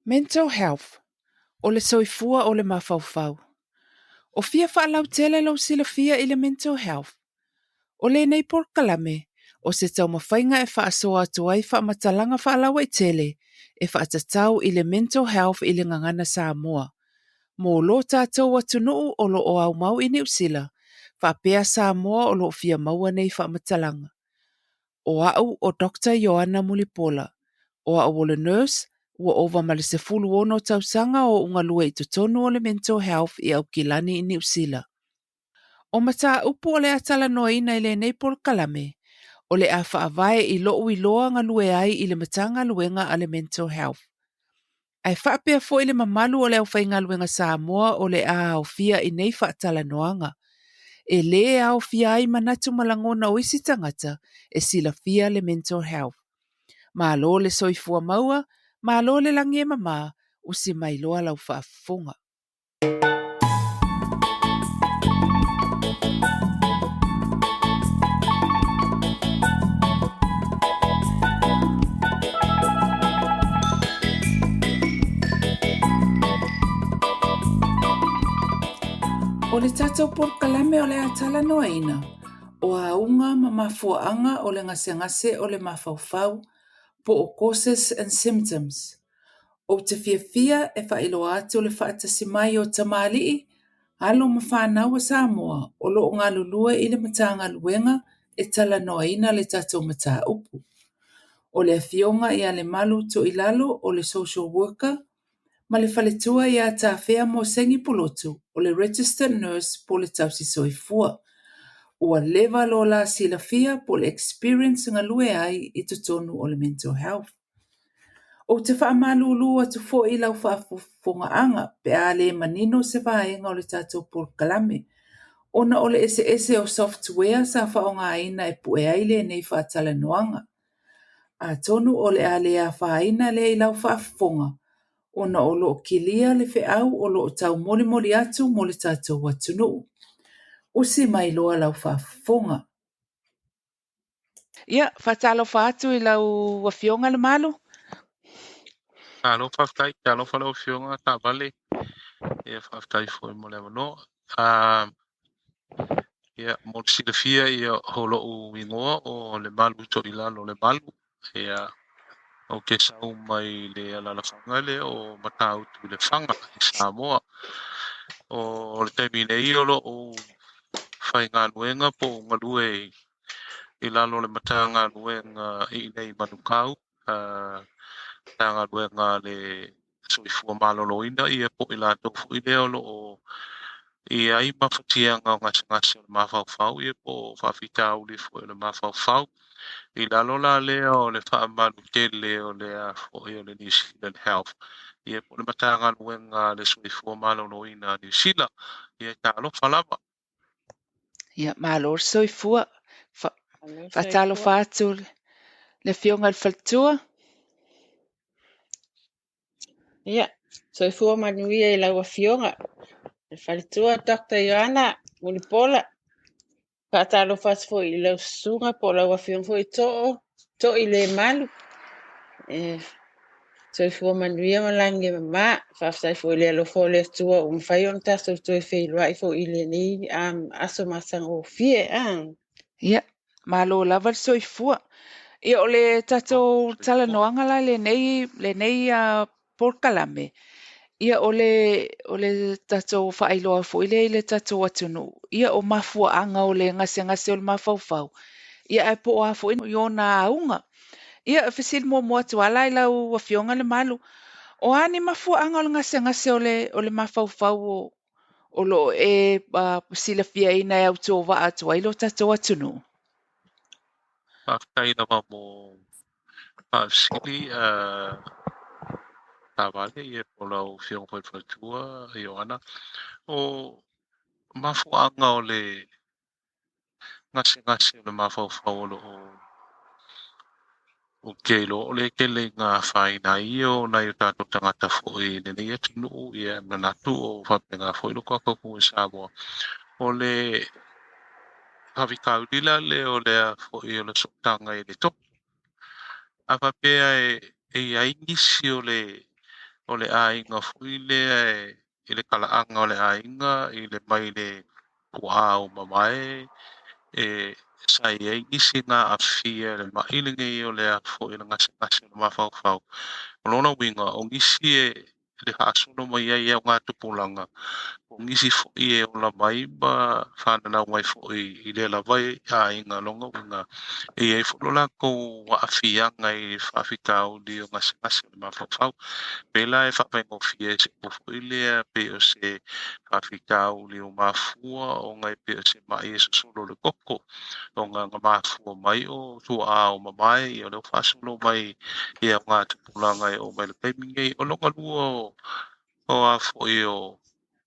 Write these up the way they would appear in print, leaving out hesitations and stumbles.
Mental Health, O le soifua o le mafaufau. O fia faalautele lou silafia i le mental health? O lenei polokalame, o se taumafaiga e faasoa atu ai faamatalaga faalauaitele e faatatau i le mental health i le gagana Samoa, mo lo tatou atunuu o lo o aumau i Niu Sila, faapea Samoa o lo o fia maua nei faamatalaga. O au o Doctor Ioana Mulipola. O au o le nurse, ua ova ma le 16 tausaga o ou galue i totonu o le mental health i Aukilani i Niu Sila. O mataupu o le a talanoaina i lenei polokalame, o le a faavae i lou iloa galue ai i le Matagaluega a le Mental Health. Ae faapea foi le mamalu o le aufaigaluega Samoa o le a aofia i nei faatalanoaga. E lē aofia ai manatu ma lagona o isi tagata e silafia le mental health. Malo le soifua maua, malo le lagi e mama, usi mai loa lau faafofoga. O le tatou polokalame o le a talanoaina, o auga ma mafuaaga o le gasegase o le mafaufau po o causes and symptoms. Ou te fiafia e faailoa atu le faatasi mai o tamalii, alo ma fanau a Samoa o lo o galulue i le Matagaluega e talanoaina le tatou mataupu. O le afioga ia Lemalu Toilalo o le social worker ma le faletua ia Tafea Moseni Pulotu o le registered nurse po o le tausi soifua. Ua leva lo la silafia po o le experience galue ai i totonu o le mental health. Ou te faamalulu atu foi i lau faafofogaaga pe a le manino se vaega o le tatou polokalame, ona o le eseese o software sa faaaogaina e pue ai lenei faatalanoaga. Atonu o le a le afaina lea i lau faafofoga, ona o lo o kilia le feau o lo o taumolimoli atu mo le tatou atunuu. Usi mai loa lau faafofoga. Ia, faatalofa atu i lau afioga Lemalu. Malo faafetai, talofa lau afioga Taavale. Ia faafetai foi mo le avanoa. Ia, mo le silafia ia o lou igoa o Lemalu Toilalo Lemalu. Ia, ou te sau mai le alalafaga lea o Matautu i Lefaga i Samoa. O le taimi nei o lou faigaluega po o galue i lalo o le Matagaluega i inei i Manukau, Matagaluega a le Soifua Maloloina ia po o i latou foi lea o lo o i ai mafatiaga o gasegase o le mafaufau ia po o faafitauli foi o le mafaufau. I lalo la lea o le faamalu tele o le a foi o le New Zealand Health ia po o le Matagaluega a le Soifua Maloloina a Niu Sila. Ia talofa lava. Ia, malo le soifua. Faatalofa atu le afioga i le faletua. Ia, soifua manuia i lau afioga. Le faletua Dr. Ioana Mulipola. Faatalofa atu foi i lau susuga po o lau afioga foi Too, Toilemalu. E soifua manuia ma lagi e mama. Faafetai foi i le alofa o le Atua ua mafai ona tatou toe feiloai foi i lenei aso matagofie. Ia, malo lava le soifua. Ia, o le tatou talanoaga la lenei polokalame, ia o le tatou faailoa foi lea i le tatou atunuu, ia o mafuaaga o le gasegase o le mafaufau, ia ae po o a foi i ona auga. Ia, fesili muamua atu ala i lau afioga Lemalu, o a ni mafuaaga o le gasegase o le mafaufau o lo o e silafiaina e autovaa atu ai lo tatou atunuu? Faafetai lava mo faafesili Taavale ia po o lau afioga foi faletua Ioana. O mafuaaga o le gasegase o le mafaufau o lo o te iloa o le tele i ngā afaina ai ia o nai o tātou tagata foi i lenei atunuu ia manatu o faapena foi lo tatou atunuu i Samoa. O le faafitauli la lea o le foi o le sootaga i le toto. A faapea e i ai nisi o le O le aiga foi lea i le kalaaga o le aiga i le mai le tuaau mamae e sa i ai nisi na aafia i le ma'i lenei o le a foi le gasegase o le mafaufau. O lona uiga o nisi e le faasolo mai ai i augatupulaga, o nisi foi e ola mai ma fananau mai foi i lea lava aiga. Lona uiga e i ai foi lo latou aafiaga i faafitauli o gasegase o le mafaufau. Pe la e faafaigofie ai se upu foi lea pei o se faafitauli ua mafua ona e pei o se ma'i e sosolo i le toto, ona na mafua mai o tuaa o mamae, ia o lea ua faasolo mai i augatupulaga e oo mai le taimi nei. O lona lua o a foi o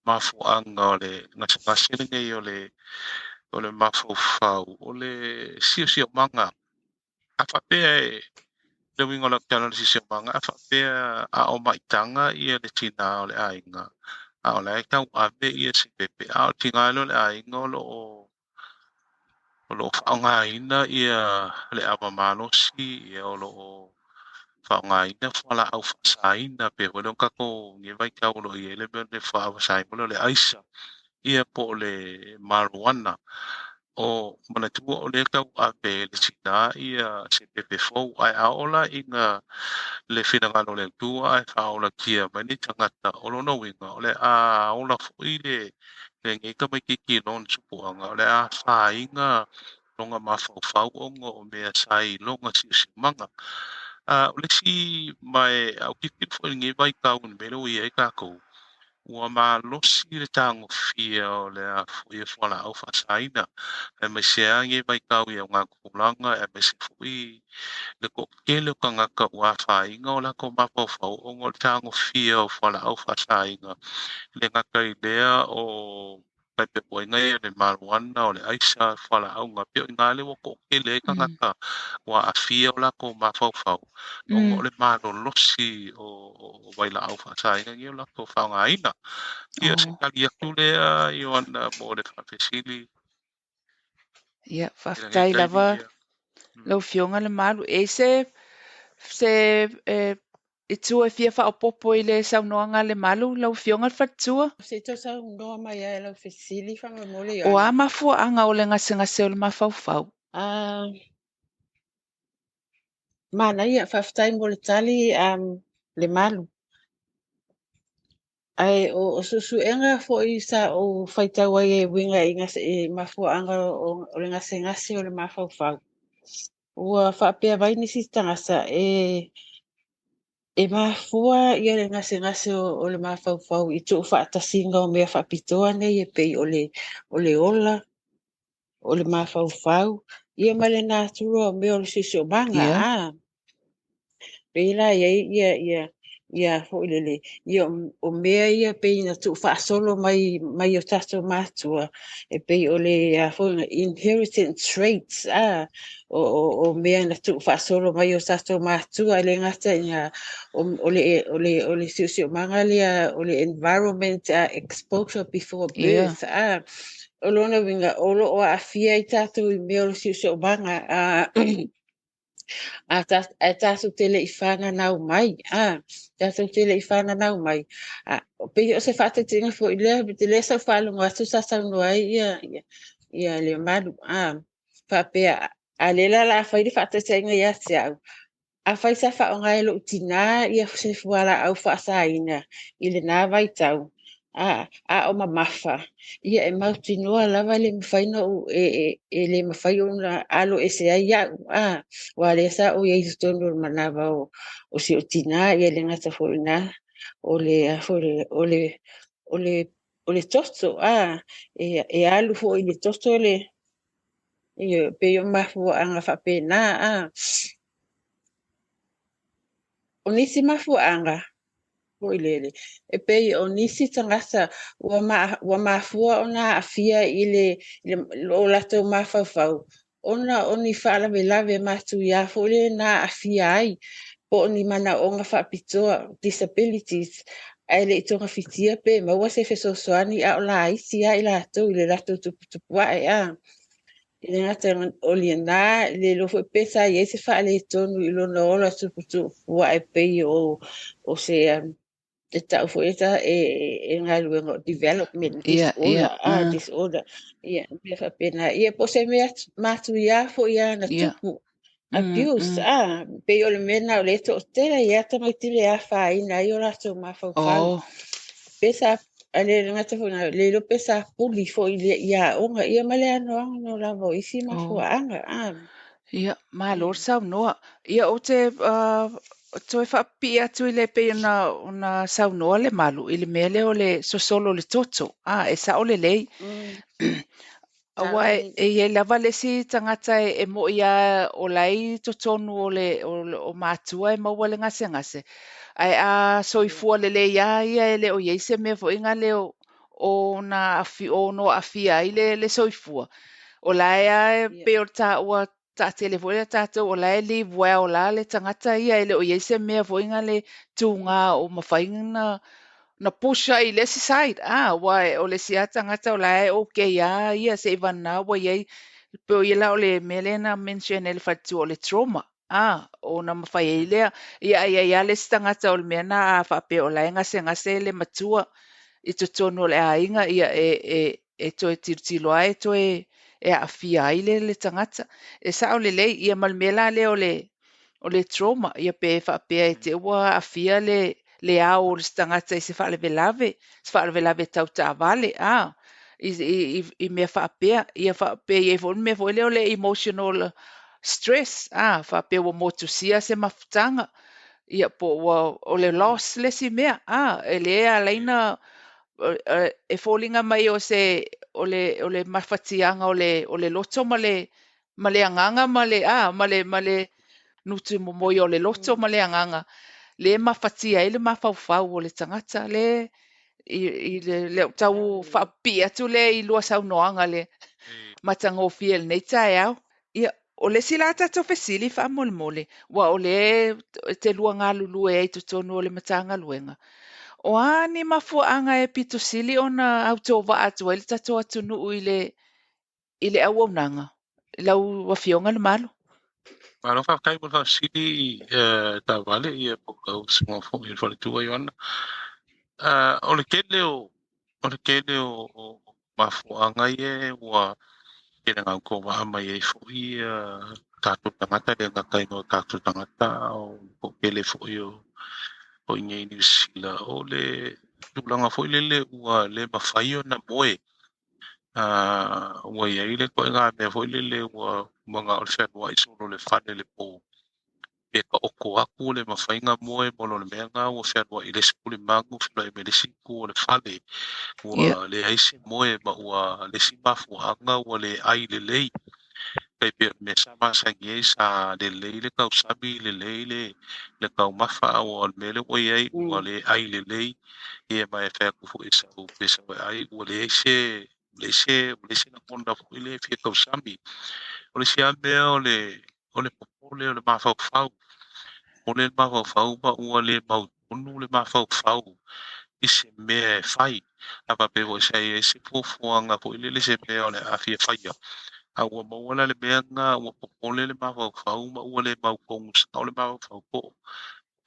mafuaaga o le gasegase lenei o le mafaufau, o le siosiomaga. A faapea e le uiga o lau tala o le siosiomaga, a faapea a o maitaga ia le tinā o le aiga, a o la e tauave ia se pepe, a o le tinā lea o le aiga o loo faaaogaina ia le ava malosi, ia o loo faaaogaina fualaau faasaina, pe foi lea o tatou nei vaitau o loo i ai le mea le faavasaina o le aisa, ia po o le marijuana. O manatua o lea tauave e le tinā ia se pepe fou, ae a oo la ina le finagalo o le Atua ae faaolatia mai le tagata, o lona uiga o le a ola foi le lenei tamaitiiti i lona tupuaga, o le a afaina lona mafaufau ona o mea sa i lona siosiomaga. O le isi mae a ou tilotilo foi i lenei vaitau i le mea lea ua i ai tatou, ua malosi le tagofia o le a foi fualaau faasaina, aemaise lava lenei vaitau i augatupulaga, aemaise foi le toatele o tagata ua afaina o latou mafaufau ona o le tagofia o fualaau faasaina. Le gata i lea o paipepuaiga ia, le marijuana, o le aisa, fualaauga, pei o i ina lea ua toatele ai tagata ua aafia o latou mafaufau ona o le malolosi o vailaau faasaina nei o latou faaaogaina. Ia se tali atu lea, Ioana, mo le faafesili. Ia, faafetai lava lau Afioga Lemalu. E se itu e fia faaopoopo i le saunoaga a Lemalu, lau Afioga le Faletua? Se i saunoa mai ai lau fesili faamolemole. O a mafuaaga o le gasegase o le mafaufau? Manaia, faafetai mo le tali Lemalu. Ae o suesuega foi sa ou faitau ai e uiga i i mafuaaga o le gasegase o le mafaufau. Ua faapea mai nisi tagata e mafua ia le gasegase o le mafaufau i tuufaatasiga o mea faapitoa nei e pei o le ola, o le mafaufau, ia ma le natura o mea o le siosiomaga. Pei la iai ia ia foi lele ia o mea ia pei na tuufaasolo mai mai o tatou matua e pei o le foi inherited traits o mea na tuufaasolo mai o tatou matua le gata ina o le siosiomaga lea o le environment exposure before birth o lona uiga o lo o aafia ai tatou i mea o le siosiomaga a tatou te le i fananau mai tatou te le i fananau mai pei o se faataitaiga foi lea te le sau faalogo atu sa saunoa ai ia Lemalu faapea a le la la fai le faataitaiga ia te au afai sa faaaoga e lou tinā ia se fualaau faasaina i lena vaitau a o mamafa ia e mautinoa lava le mafai na e le mafai ona alo ese ai au ua lea sa ou iai totonu o le manava o si o tinā ia le gata foi na o le o le toto e alu foi le toto le ia pei o mafuaaga faapena o nisi mafuaaga foi lele e pei o nisi tagata ua mafua ona aafia i le o latou mafaufau ona o ni faalavelave matuia foi le na aafia ai po o ni manaoga faapitoa disabilities ae le i togafitia pe maua se fesoasoani a o laiti lava i latou i le latou tuputupuae i le gata o lena le iloa foi pe sa i ai se faaletonu i lona ola tuputupuae pei o se E ta'u foi e e galuega o development Ia, ia, disorder disorder ia mea faapena ia po o se mea matuiā fo'i ana tupu abuse pei o le mea lena o lea e to'atele ai a tamaiti le afaina ai o latou mafaufau pe sa a le gata foi na le iloa pe sa puli foi i aoga ia ma le anoano lava o isi mafuaaga Ia, malo le saunoa. Ia, ou te toe faapipii atu i le pei ona saunoa Lemalu i le mea lea o le sosolo o le toto. E sa'o lelei. Aua e i ai lava le isi tagata e mo'i lava o la e i totonu o le o matua e maua le gasegase, ae a soifua lelei lava ia e le o i ai se mea foi lea o na ono aafia ai le soifua. O la e lava e pei o le taua taatele foi lea tatou o la e live well la le tagata ia e le o i ai se mea foi le tuga o mafai na push ai i le isi side. Ua o le isi lava tagata o la e okay lava ia seivagana ua i ai pe o ia la o le mea lea na mention e le faletua o le trauma. Ona mafai ai lea. Ia ai ai lava le isi tagata o le mea na a faapea o la e gasegase le matua i totonu o le aiga, ia e toe tilotilo lava e toe e aafia ai le tagata. E sa'o lelei ia ma le mea la lea o le trauma, ia pe faapea e te ua aafia le ao o le tagata i se faalavelave, se faalavelave tau taavale, i mea faapea. Ia faapea i ai foi le mea foi lea o le emotional stress, faapea ua motusia se mafutaga, ia po ua o le loss le isi mea, e lē ala ai na e foliga mai o se o le mafatiaga o le loto ma le agaga ma le nutu momoe o le loto ma le agaga le mafatia ai le mafaufau o le tagata le i le tau faapipii atu lea i lua saunoaga le matagofie i lenei taeao. Ia, o le isi la tatou fesili faamolemole, ua o le e te lua galulue ai totonu o le Matagaluega. O a ni mafuaaga e pito sili ona autovaa atu ai le tatou atunuu i le auaunaga, lau Afioga Lemalu? Malo faafetai mo le faafesili taavale ia po o lau susuga foi i le faletua Ioana. O le tele o mafuaaga ia ua tele gautovaa mai ai foi tatou tagata le gata ina o tatou tagata o toatele foi o i inei i Niu Sila o le tulaga foi lele ua le mafai ona moe ua i ai le ituaiga mea foi lele ua mana'o le fealuai solo i le fale i le po pe taoto atu le mafai ona moe mo le mea lena ua fealuai i le isi tulimanu fealuai mai le isi itu o le fale ua leai se moe ma ua le isi mafuaaga ua le ai lelei tai pei o le mea sa masani ai sa lelei le tausami lelei le taumafa a ua o le mea lea ua i ai ua le ai lelei ia ma e fai atu foi sau pe sau e ai ua leai se ua leai se lagona foi lea e fia tausami. O le isi lava mea o le popole o le mafaufau popole le mafaufau ma ua le mautonu le mafaufau i se mea e fai a faapea foi sa i ai se fuafuaga foi lele se mea o le a fia faia a ua maua la le mea lena ua popole le mafaufau ma ua le mautonu sao le mafaufau po o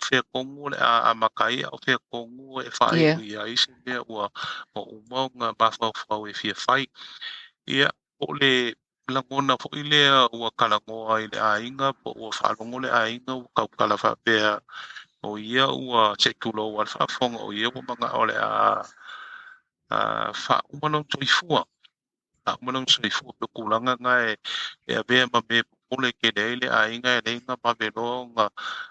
fea tonu o le a amata ai a o fea tonu e faaiu i ai se mea ua uma ona mafaufau e fia fai. Ia po o le lagona foi lea ua talanoa i le aiga po ua faalogo le aiga ua tautala faapea o ia ua se i tulou lava le faafofoga o ia ua mana'o le a faauma lona soifua faauma lona soifua pe o tulaga na e avea ma mea e popole tele ai le aiga e leai ona vave loa ona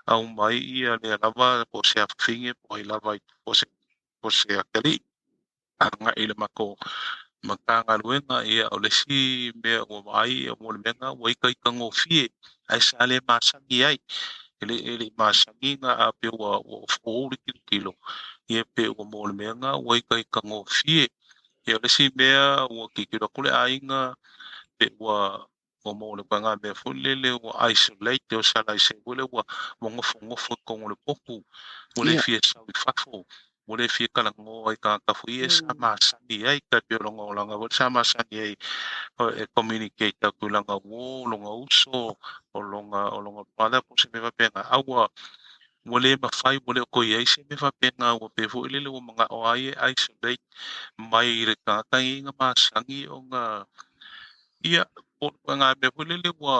aumai ia lea lava po o se afafine po o ai lava po o se atalii agai i le matou Matagaluega. Ia o le isi mea ua vaai mo le mea lena ua itaitagofie ae sa le masani ai e le i masani na a pe ua fou le tilotilo ia pe ua mo le mea lena ua itaitagofie. Ia o le isi mea ua tilotilo atu le aiga pe ua maua le ituaiga mea foi lele ua isolate o salaisai foi lea ua nofonofo i totonu o le potu ua le fia sau i fafo ua le fia talanoa i tagata foi ia sa masani ai tai pei o lona olaga foi sa masani ai e communicate atu i lana uo lona uso o lona brother po o se mea faapena a ua Ua le mafai, ua le o toe i ai se mea faapena, ua pei foi lele ua manao ai e isolate mai le tagata nei na masani ona ia po o le mea foi lele ua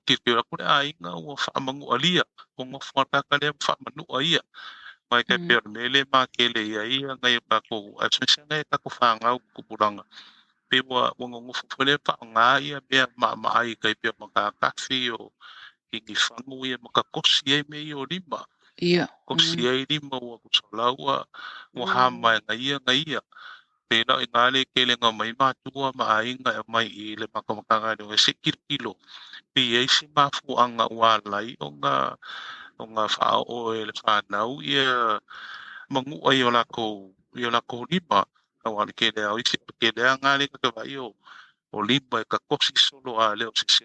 tilotilo atu le aiga ua faamanualia, ua nofo lava le tagata lea ma faamanu'a ia. Ma e tai pei o le mea lea e matele i ai nai o tatou, especially nai o tatou fanau ma tupulaga, pei ua nonofo foi lea faaaoga ia mea maamaai tai pei o matatafi o kinifagu ia ma tatosi ai mea ia o lima. Tosi ai lima ua tusa la ua hamaena ia na ia. Pei la o i ina le tele na omai matua ma aiga e aumai i le matou Matagaluega se i tilotilo pe i ai se mafuaaga ua ala ai ona faaoo e le fanau ia manu'a i o latou lima. Aua o le tele lava o isi, o le tele lava na lea ta te vaai o lima e tatosi solo a le o se isi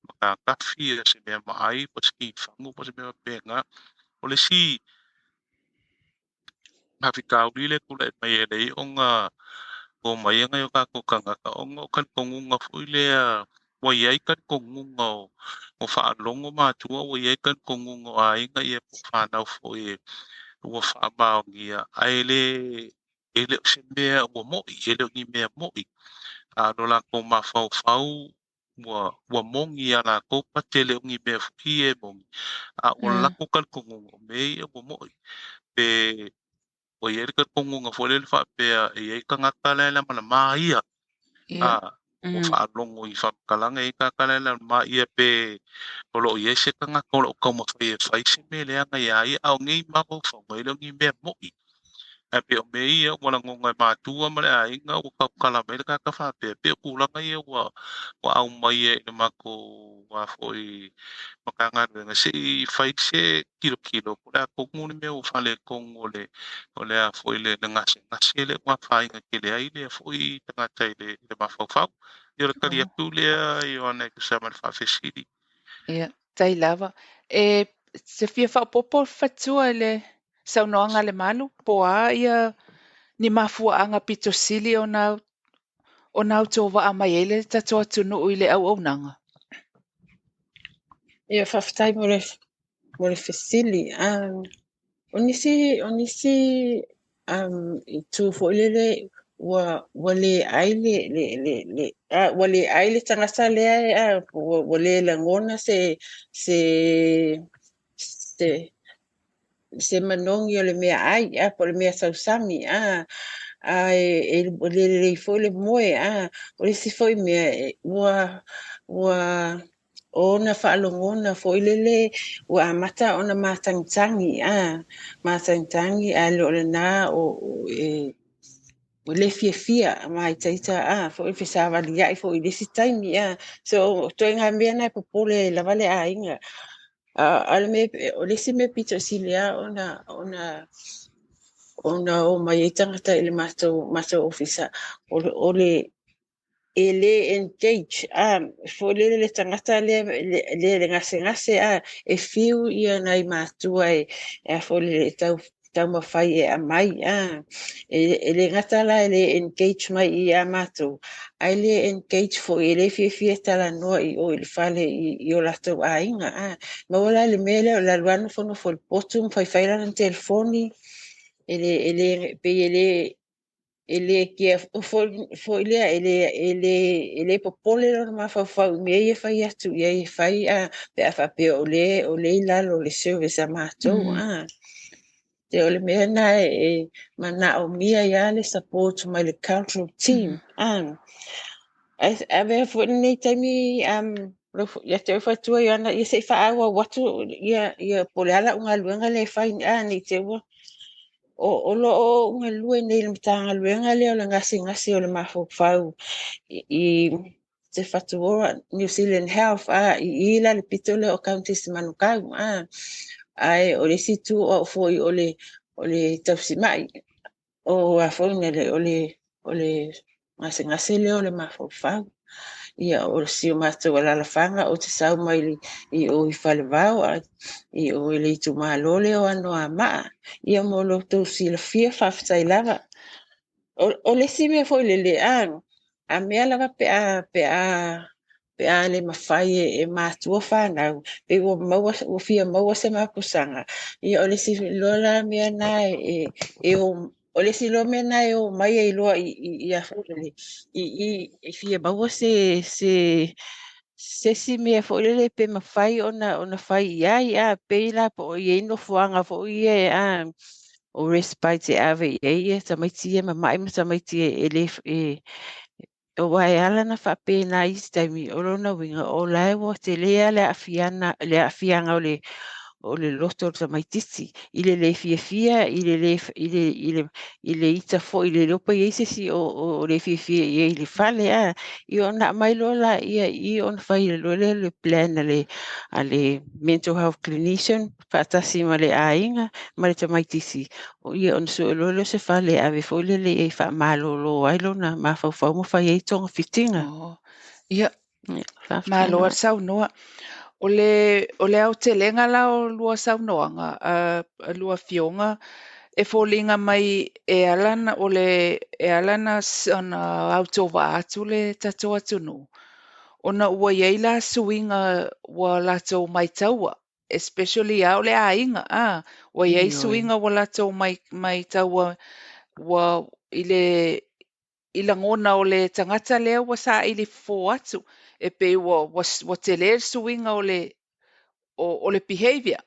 matatafi ia se mea maai po o se kinifagu po o se mea faapena. O le isi faafitauli lea e tulai mai e leai ona omai nai o tatou tagata ona o talitonuga foi lea ua i ai talitonuga o faalogo matua, ua i ai talitonuga o aiga ia po o fanau foi ua faamaonia, ae le o se mea ua mo'i, e le o ni mea mo'i. A o lo latou mafaufau ua moni ia latou pate le o ni mea foi e moni, a ua latou talitonuga o mea ia ua mo'i. Pe ua i ai le talitonuga foi lele faapea e i ai tagata la e lamalama ia, ua faalogo i faamatalaga e i ai tagata la e lamalama ia, pe o lo o i ai se tagata o lo o taumafai e fai se mea leaga ia ia, a o nei mafaufauga e le o ni mea mo'i. Ae pei o mea ia ua lagona e matua ma le aiga ua tautala mai le tagata faapea, pei o tulaga ia ua aumai i le matou foi Matagaluega se i fai se tilotilo po o le a tonu le mea ua faaletonu o le a foi le gasegase lea ua afaina tele ai lea foi tagata i le mafaufau. Ia o le tali atu lea, Ioane, e tusa ma le faafesili. Ia, tai lava. E se fia faaopoopo fatua i le saunoaga a le Malu, po o a ia ni mafuaaga pito sili ona autovaa mai ai le tatou atunuu i le auaunaga? Ia, faafetai mo le fesili. O nisi itu foi lele ua le ai ua le ai le tagata lea, ua le lagona se manogi o le mea ai, po o le mea sausami, e le lelei foi le moe, o le isi foi mea ua ona faalogona foi lele ua amata ona matagitagi, matagitagi ae le o lena o le fiafia maitaita foi fesavaliai foi i le isi taimi. So toega mea na e popole lava le aiga. O le isi mea pito sili lava ona o mai ai tagata i le matou ofisa o le e le engage foi lele le tagata le le gasegase e fiu ia nai matua e foi lele taumafai e aumai e le gata la e le engage mai ia matou ae le engage foi e le fiafia talanoa i o i le fale i o latou aiga maua la le mea lea o le alu anu nofonofo i le potu ma faifai lana telefoni e le pei e le kia foi lea e le popole lona mafaufau i mea ia fai atu i ai e fai pe a faapea o le i lalo o le service a matou Te o le mea na e manaomia ia le support mai le cultural team. Avea foi lenei taimi ia te fatua ia na ia se i faaauau atu ia po o le a lau galuega lea e fai nei te ua o lo o galue nei le Matagaluega lea o le gasegase o le mafaufau i Te Whatu Ora New Zealand Health i la le pito lea o Countess Manukau ae o le isi itu o au foi o le tausimai o a foi o le gasegase lea o le mafaufau. Ia o si o matou alalafaga o te sau mai i o i Falevao i o i le itumalo lea o Anoamaa. Ia mo lo outou silafia faafetai lava. O le isi mea foi lele a mea lava pe a Pe a le mafai e matua fanau, pe ua maua, ua fia maua se mapusaga, ia o le isi loa la mea na e o, o le isi loa mea na e o mai ai loa i a foi lele, i fia maua se isi mea foi lele pe mafai ona fai i ai, a pei la po o i ai nofoaga foi ia o respite e ave i ai ia tamaiti ia mama'i ma tamaiti e le e aua e ala ona faapena i isi taimi, o lona uiga o la e ua telē le aafiaga o le loto o le tamaitiiti i le lē fiafia, i le lē i le ita foi, i le iloa pe i ai se isi o le fiafia i ai i le fale a. Ia ona aumai loa laia i ona fai loa lea le plan a le mental health clinician faatasi ma le aiga ma le tamaitiiti, ia ona sue loa lea o se fale e ave foi lele e faamalolo ai lona mafaufau ma fai ai togafitiga. Oh. Ia, Ia, faafetai. Malo a le saunoa. O le aotelega la o lua saunoaga, lua afioga, e foliga mai e ala na, o le, e ala na, ona autovaa atu le tatou atunuu, ona ua iai la suiga ua latou maitaua, especially a o le aiga, ua iai Ioe. Suiga ua latou maitaua ua i le i lagona o le tagata lea ua saili fofo atu, e pei ua tele le suiga o le behavior,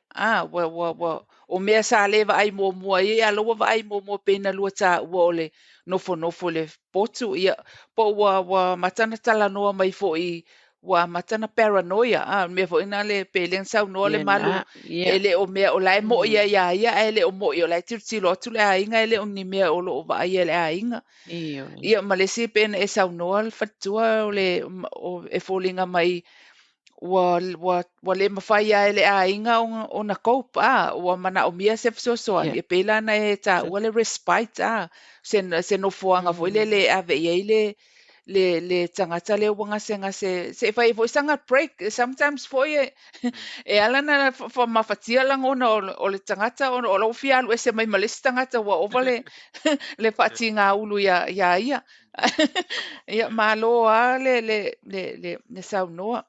ua o mea sa le vaai muamua ai, a la ua vaai muamua pei na lua taua o le nofonofo i le potu, ia po ua amata ona talanoa mai foi, ua amata na paranoia, mea foi na le pe le saunoa le Ia Malu na, ia. E le o mea o la e moi ia ia ia, ae le o moi o la e tilotilo atu le aiga, e le o ni mea o lo o vaaia e le aiga. Ioe. Ia ma le isi pe na e saunoa le faletua o le o, e foliga mai ua le mafai lava e le aiga ona cope, ua manaomia se fesoasoani. E pei la na e taua le respite, se nofoaga foi lele e ave i ai le tagata lea ua gasegase se i fai ai foi saga break. Sometimes foi e ala na faamafatia lagona o le tagata ona o lau fia alu ese mai ma le isi tagata ua ova le faatigaulu ia ia. Ia malo a le saunoa.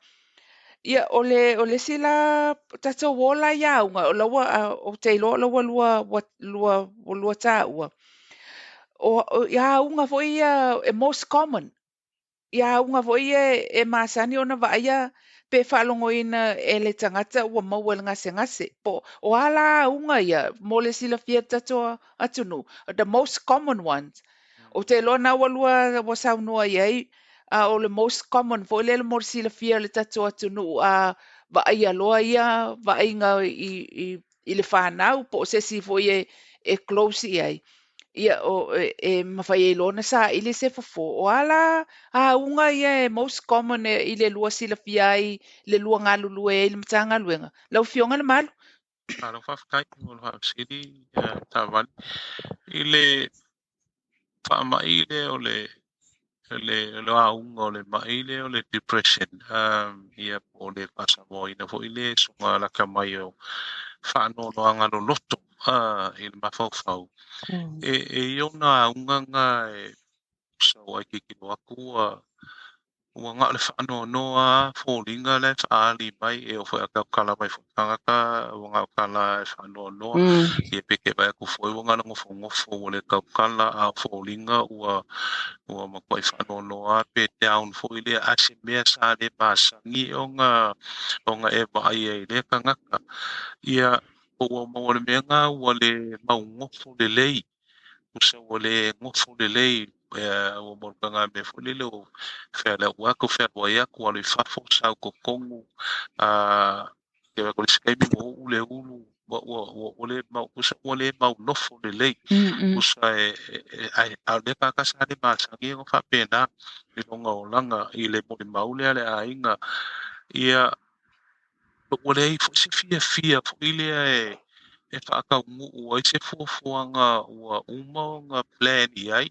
Ia o le isi la tatou ola ia auga o laua o te iloa o laua lua taua o ia auga foi ia e most common ia auga foi ia e masani ona vaaia pe faalogoina e le tagata ua maua i le gasegase po o a la auga ia mo le silafia tatou atunuu, the most common ones. Ou te iloa na ua lua ua saunoa i ai, a o le most common foi lele mo le silafia o le tatou atunuu a vaaia loa ia vaaiga i le fanau po o se isi foi e close i ai ia o e mafai ai loa ona saili se fofo o ala auga ia e most common e, i le lua silafia ai le lua galulue ai le Matagaluega lau Afioga le Malu. Malo faafetai mo le faafesili Tavali. I le faama'i lea o le auga o le ma'i lea o le depression, ia po o le faasamoaina foi le suga laka mai o faanoanoaga loloto i le mafaufau. E i ona auga ga e sau ai tilotilo atu ua na o le faanoanoa foliga la e faaali mai e oo foi a tautala mai foi tagata ua na o tala e faanoanoa. Ia pe te vaai atu foi ua na o le nofonofo ua le tautala a o foliga ua matuai faanoanoa pe down foi lea a se mea sa le masani ona e vaai ai lea tagata. Ia po ua maua le mea na ua le maugofo lelei tusa ua le gofo lelei ua maua le mea foi lele o fealuai atu fealuai atu alu i fafo sau totonu te vaai atu i le isi taimi ua uu le ulu ua le mau tusa ua le maunofo lelei tusa e a o lea tagata sa le masani ona faapena i lona olaga i le molimau lea le aiga. Ia ua leai foi se fiafia foi lea e faataunuu ai se fuafuaga ua uma ona plan i ai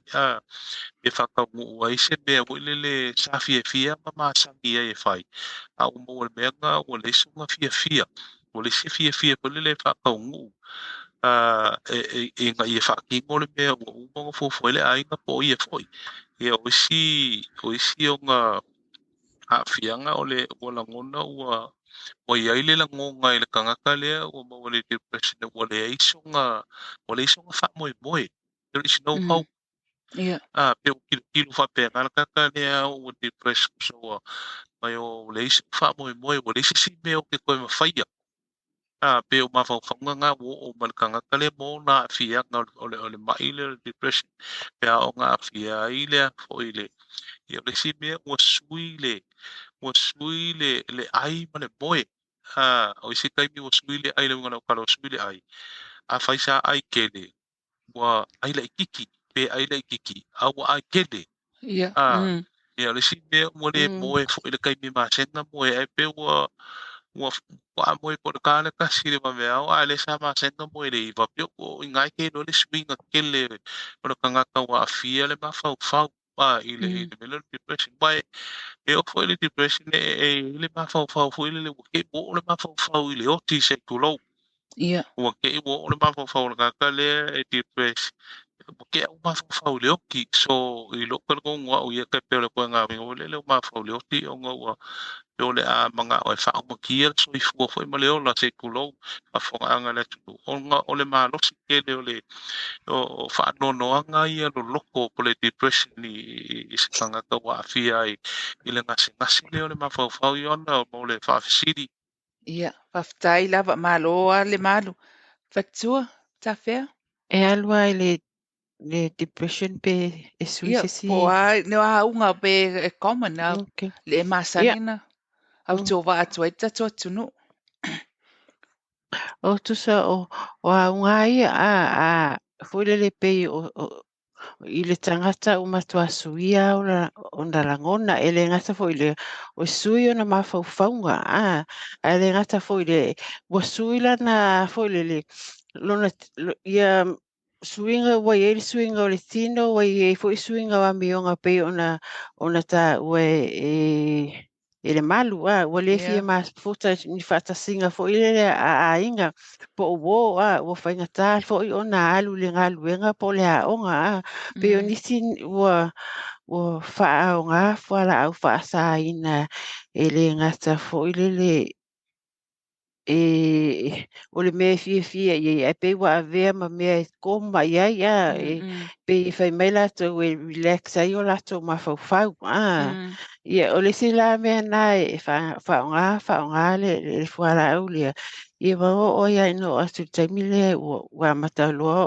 e faataunuu ai se mea foi lele sa fiafia ma masani ai e fai a ua maua le mea na ua leai sona fiafia ua leai se fiafia foi lele e faataunuu ina ia faatino le mea ua uma ona fuafua ai le aiga po o ia foi. Ia o isi ona aafiaga o le ua lagona ua ua iai le lagoga i le tagata lea ua maua i le depression ua leai soga ua leai soga faamoemoe. There is no hope. Pe ua tilotilo faapena le tagata lea ua depressed so ua mai ua leai se faamoemoe ua leai se isi mea ou te toe mafaia. Pe o mafaufauga na ua oo mai le tagata lea ma ona aafiaga o le mai lea o le depression pe a ona aafia ai lea foi le ia o le isi mea ua sui le ua sui le ai ma le moe. O isi taimi ua sui le ai le uiga o lau tala ua sui le ai. Afai sa ai tele ua ai laitiiti pe ai laitiiti a ua ai tele. Ia o le isi mea ua le moe foi i le taimi masani moe ai pe ua ua faatoa moe po o le ta le 1 i le vaveao a o lea sa masani ona moe i le 9 pe o i ina e tele le suiga tele o le tagata ua aafia le mafaufau i le mea lea o le depression. Aua e oo foi le depression e i ai le mafaufau foi lele ua te i ua oo le mafaufau i le oti se i tulou. Ua te i ua oo le mafaufau o le tagata lea e depress ua te i ua mafaufau i le oti. So i lou talitonuga au ia e pei o le ituaiga uiga foi lele ua mafaufau i le oti ona ua pe o le a manao e faaumatia le soifua foi ma le ola se i tulou faafofogaaga a le atunuu ona o le malosi tele o le o faanoanoaga ia loloto po o le depression i se tagata ua aafia ai i le gasegase lea o le mafaufau Ioana mo le faafesili. Ia, faafetai lava, malo lava le malu. Faletua, tafea? E alu lava i le depression pe e sui Ia, se isi. po o a ni auga pe e common a le e masani na autovaa atu ai le tatou atunuu. O tusa o auga ia a foi lele pei o i le tagata ua matua suia ona lagona e le gata foi i le o sui ona mafaufauga ae le gata foi i le ua sui lana foi lele lona ia suiga ua i ai le suiga o le tino ua i ai foi suiga o amioga pei ona taua e le malu ua le fia mafuta ni faatasiga foi lele a aiga po o uō ua faigata foi ona alu i le galuega po o le aoga pei o nisi ua faaaoga fualaau faasaina e le gata foi lele e o le mea e fiafia i ai ae pei ua avea ma mea e koma i ai e pei e fai mai latou e relax ai o latou mafaufau ia o le isi la mea na e faaaoga le fualaau lea ia ua oo ai ina oo atu i le taimi lea ua amata loa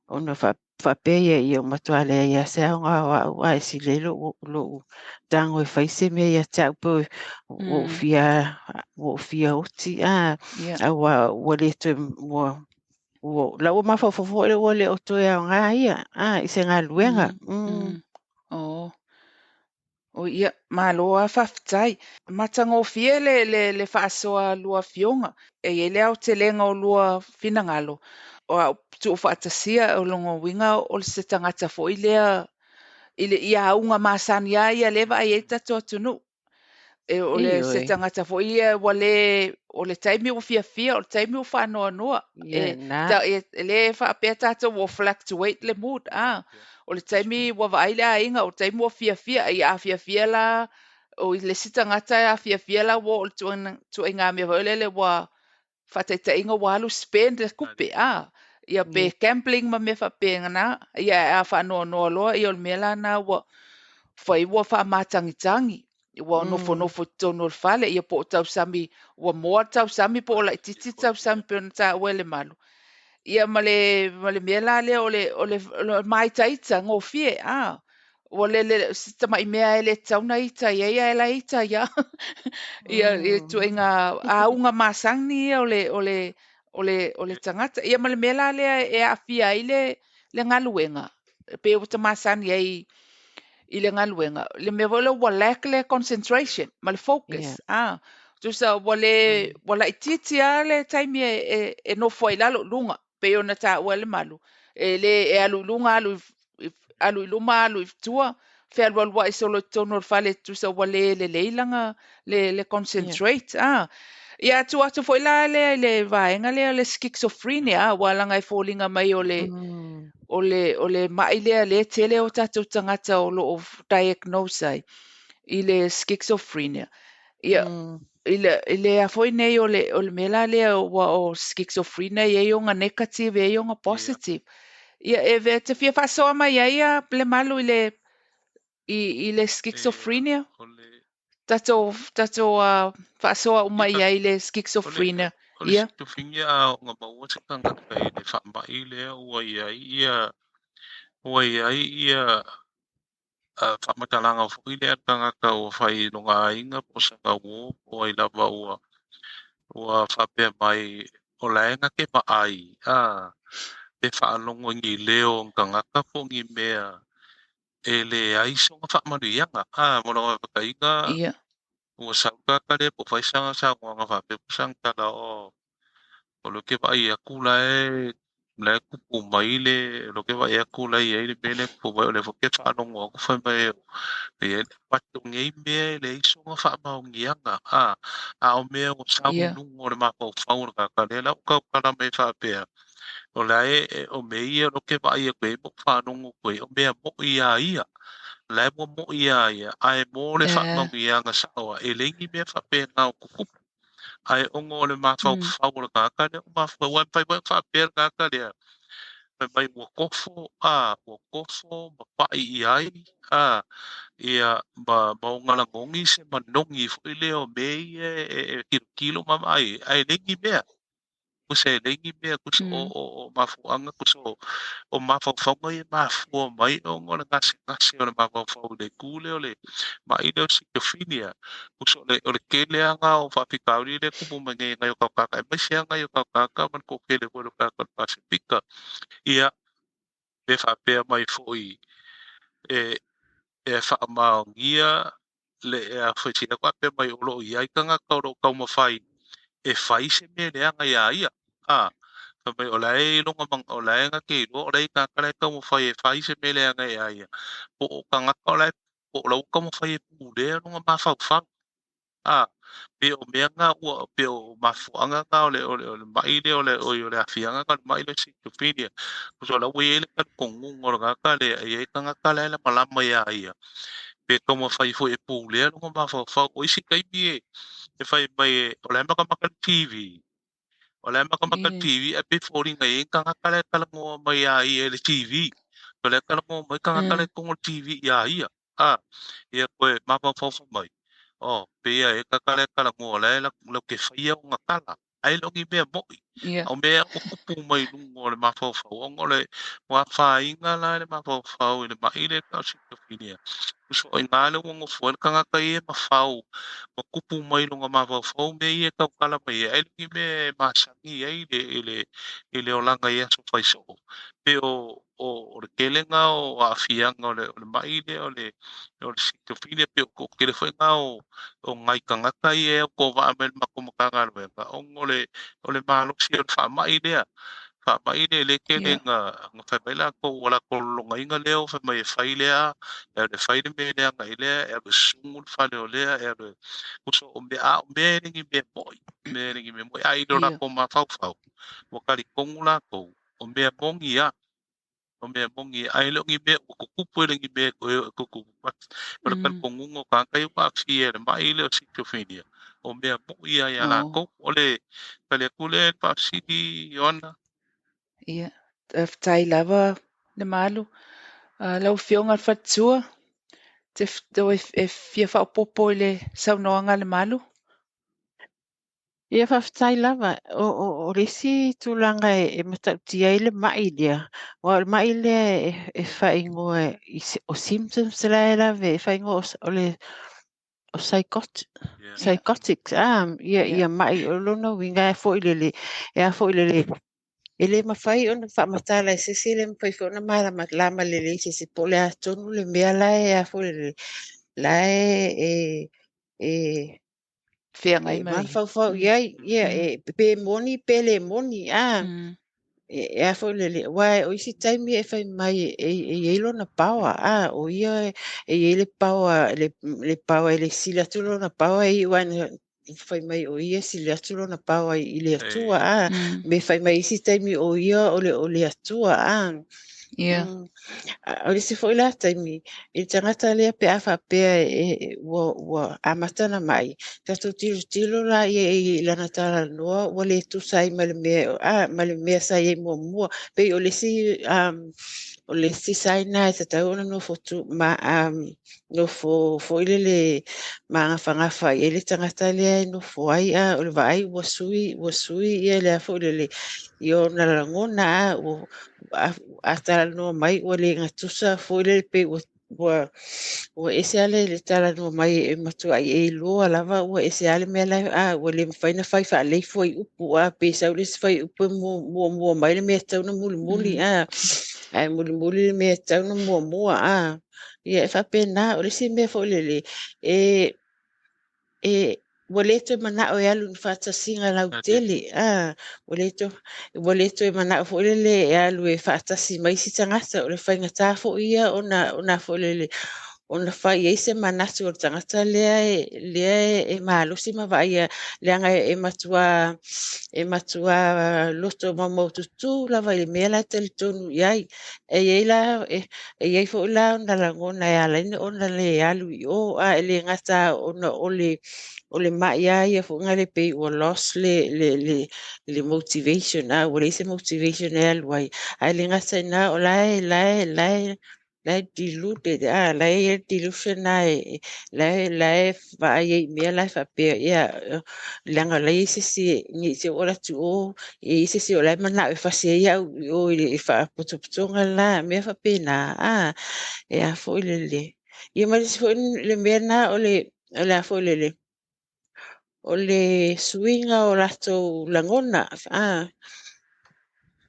ona faapea ia ua matua leai lava se aoga o au e sili ai lou tago e fai se mea ia te au pe ua ou fia oti aua ua le toe ua lau ua mafaufau foi ua le o toe aoga ia i se galuega. O ia, malo lava faafetai. Matagofie le faasoa lua afioga. E i ai le aotelega o lua finagalo. O au tuufaatasia o lona uiga o se tagata foi lea i le ia auga masani lava ia lea e vaai ai le tatou atunuu. E o le se tagata foi ia ua le o le taimi ua fiafia o le taimi ua faanoanoa. E le faapea tatou ua fluctuate le mood. O le taimi ua vaai le aiga, o le taimi ua fiafia, ia a fiafia la, o le isi tagata a fiafia la ua oo i le tuaiga mea foi lele ua faataitaiga ua alu spend le tupe, ia pe gambling ma mea faapena, ia a faanoanoa loa, ia o le mea la na ua fai ua faamatagitagi, ua nofonofo i totonu o le fale, ia po o tausami, ua moa le tausami po o laitiiti tausami pe ona taua e le malu. Ia ma le mea la lea o le maitaita gofie, ua lele se tamai mea e le tatau ona ita i ai ae la ita ia. Ia le ituaiga auga masani ia o le tagata. Ia ma le mea la lea e aafia ai le galuega, pe ua ta masani ai i le galuega. Le mea foi lea ua lack le concentration ma le focus. Tusa ua le ua laitiiti lava le taimi e nofo ai lalo i luga, pei ona taua e le malu. E le e alu i luga, alu i luma, alu i tua, fealualuai solo i totonu o le fale, tusa ua le lelei lana le concentrate. Ia atu atu foi la lea i le vaega lea le schizophrenia, ua laga e foliga mai o le o le mai lea le tele o tatou tagata o loo diagnose ai. I le schizophrenia. Ia, i le a foi nei o le mea la lea ua o schizophrenia e i ai ona negative e i ai ona positive. Ia e ve te fia faasoa mai ai ia Lemalu i le i le schizophrenia. O le Tatou faasoa uma i ai le schizophrenia. O le schizophrenia a ona maua se tagata i le faamai lea ua i ai ia ua i ai ia faamatalaga foi lea a le tagata ua fai i lona aiga po o sana uō po o ai lava ua faapea mai o la e na te vaai pe faalogo i ni leo o ni tagata po o ni mea e leai sona faamanuiaga mo lona vaataiga ua sau le tagata lea po o fai sana saunoaga faapea po o sana tala o o lea ou te vaai atu la e tupu mai le o lea ou te vaai atu la e i ai le mea lea e tupu mai o lea foi ou te faalogo atu fai mai e i ai but o nei mea e leai sona faamaoniaga a o mea ua sau i luga o le mafaufau o le tagata lea la ua tautala mai faapea o la e o mea ia o lea ou te vaai atu i ai ma ou faalogo atu i ai o mea mo'i iā ia la e ua mo'i iā ia ae mo le faamaoniaga sa'o e leai ni mea faapena o tutupu ae ona o le mafaufau o le tagata lea ua mafua ua mafai foi ona faapea le tagata lea fai mai ua tofo ua tofo ma pa'i i ai ia ma ona lagoni se manogi foi lea o mea ia e tilotilo ma vaai ae leai ni mea tusa e leai ni mea tusa o mafuaaga tusa o mafaufauga ia mafua mai ona o le gasegase o le mafaufau i le itu lea o le ma'i lea o schizophrenia tusa o le tele lava o faafitauli lea e tupu mai nei nai o tatou tagata aemaise lava nai o tatou tagata ma le toatele foi o le tagata o le Pasefika. Ia pe faapea mai foi e faamaonia le a faapea mai o lo o i ai tagata o lo o taumafai e fai se mea leaga iā ia. Fai mai o la e iloga o la e na te iloa o la e tagata la e taumafai e fai se mea leaga iā ia. Po o tagata o la e po o la ua taumafai e pulea lona mafaufau. Pe o mea na ua pe o mafuaaga na o le ma'i lea o le aafiaga na o le ma'i lea o schizophrenia. So la ua i ai le talitonuga o le tagata lea e i ai tagata la e lamalama iā ia. Pe taumafai foi e pulea lona mafaufau. O isi taimi e fai mai o la e matamata le TV. O la e matamata le TV ae pei e foliga e i ai tagata la e talanoa mai iā ia i le TV. O la e talanoa mai tagata la e i totonu o le TV iā ia. Ia koe mafaufau fai mai. O, pe ia e tagata la e talanoa la e lau te faia ona tala. Ae le o ni mea mo'i. O mea ua tupu mai luga o le mafaufau. Ona o le afaina la i le mafaufau i le ma'i lea e tau o le schizophrenia. Tusa o i ina lea ua nofo ai le tagata ia e mafau ma tupu mai lona mafaufau mea ia e tautala mai ai. Ae le o ni mea e masani ai i le olaga i aso fai soo. Pe o le tele na o aafiaga o le ma'i lea o le schizophrenia pe o tele foi na o nai tagata ia e autovaa mai i le matou Matagaluega ona o le malosi o le faamai lea. Faamai lea e le tele na fai mai latou ua latou lologaina lea o fai mai e fai lea e alu e fai le mea leaga i lea e alu e susugu le fale o lea e alu e tusa o mea a o mea e le ni mea mo'i mea e le ni mea mo'i ae i lo latou mafaufau ua talitonu latou o mea moni a o mea moni ae le o ni mea ua tutupu e le ni mea e tutupu o le talitonuga o tagata ia ua aafia i le ma'i lea o schizophrenia o mea mo'i ia iā latou. O le tali atu lea i le faafesili Ioana. Ia, faafetai lava Lemalu. Lau Afioga i le Faletua, te e fia faaopoopo i le saunoaga a Lemalu. Ia faafetai lava. O le isi tulaga e matautia ai le ma'i lea, aua o le ma'i lea e faaigoa o symptoms la e lave, e faaigoa o le o psychotics, ia ma'i o lona uiga e foi lele, e a foi lele, e le mafai ona faamatala e se isi, e le mafai foi ona malamalama lelei se isi, po o le a tonu le mea la e a foi lele, la e feagai mai. Mafaufau i ai, ia, e pe moni pe le moni, e a foi lele, aua o isi taimi e fai mai e i ai lona power, o ia e i ai le power, le power e le sili atu lona power e iu ana fai mai o ia sili atu lona power i le Atua, me fai mai isi taimi o ia o le Atua, Ia. O le isi foi la taimi, i le tagata lea pe a faapea ua amata ona mai, tatou tilotilo la ia i lana talanoa ua le tusa ai ma le mea, ma le mea sa i ai muamua. Pei o le isi, o le isi sign na e tatau ona nofo tu, ma, nofo foi lele magafagafa i ai le tagata lea e nofo ai, o le vaai ua sui ia le foi lele i ona lagona, ua a talanoa mai ua le gatusa foi lele pe ua ese lava le talanoa mai e matuai e iloa lava ua ese lava le mea la ua le mafai ona fai faalelei fuaiupu, pe sau le isi fuaiupu e muamua mai le mea e tatau ona mulimuli, ae mulimuli le mea e tatau ona muamua. Ia e faapena. O le isi mea foi lele e ua le toe manao e alu i faatasiga lautele, ua le toe manao foi lele e alu e faatasi mai isi tagata. O le faigata foi ia ona foi lele ona fai ai se manatu o le tagata lea e malosi ma vaaia, leaga e matua loto maumaututu lava i le mea la e talitonu i ai. E i ai la e i ai foi la ona lagona e ala ai ona le alu i o, e le gata ona o le mai lava ia foi lea pei ua lost le motivation, ua leai se motivation e alu ai, ae le gata i lena o la e deluded, la e i ai le delusion na la e vaai ai i mea la e faapea ia leaga o la e i ai se isi ne i te i ua alu atu o e i ai se isi o la e manao e fasi ai au i o i le faapotopotoga la, mea faapena e a foi lele. Ia ma le isi foi le mea na o le a foi lele o le suiga o latou lagona,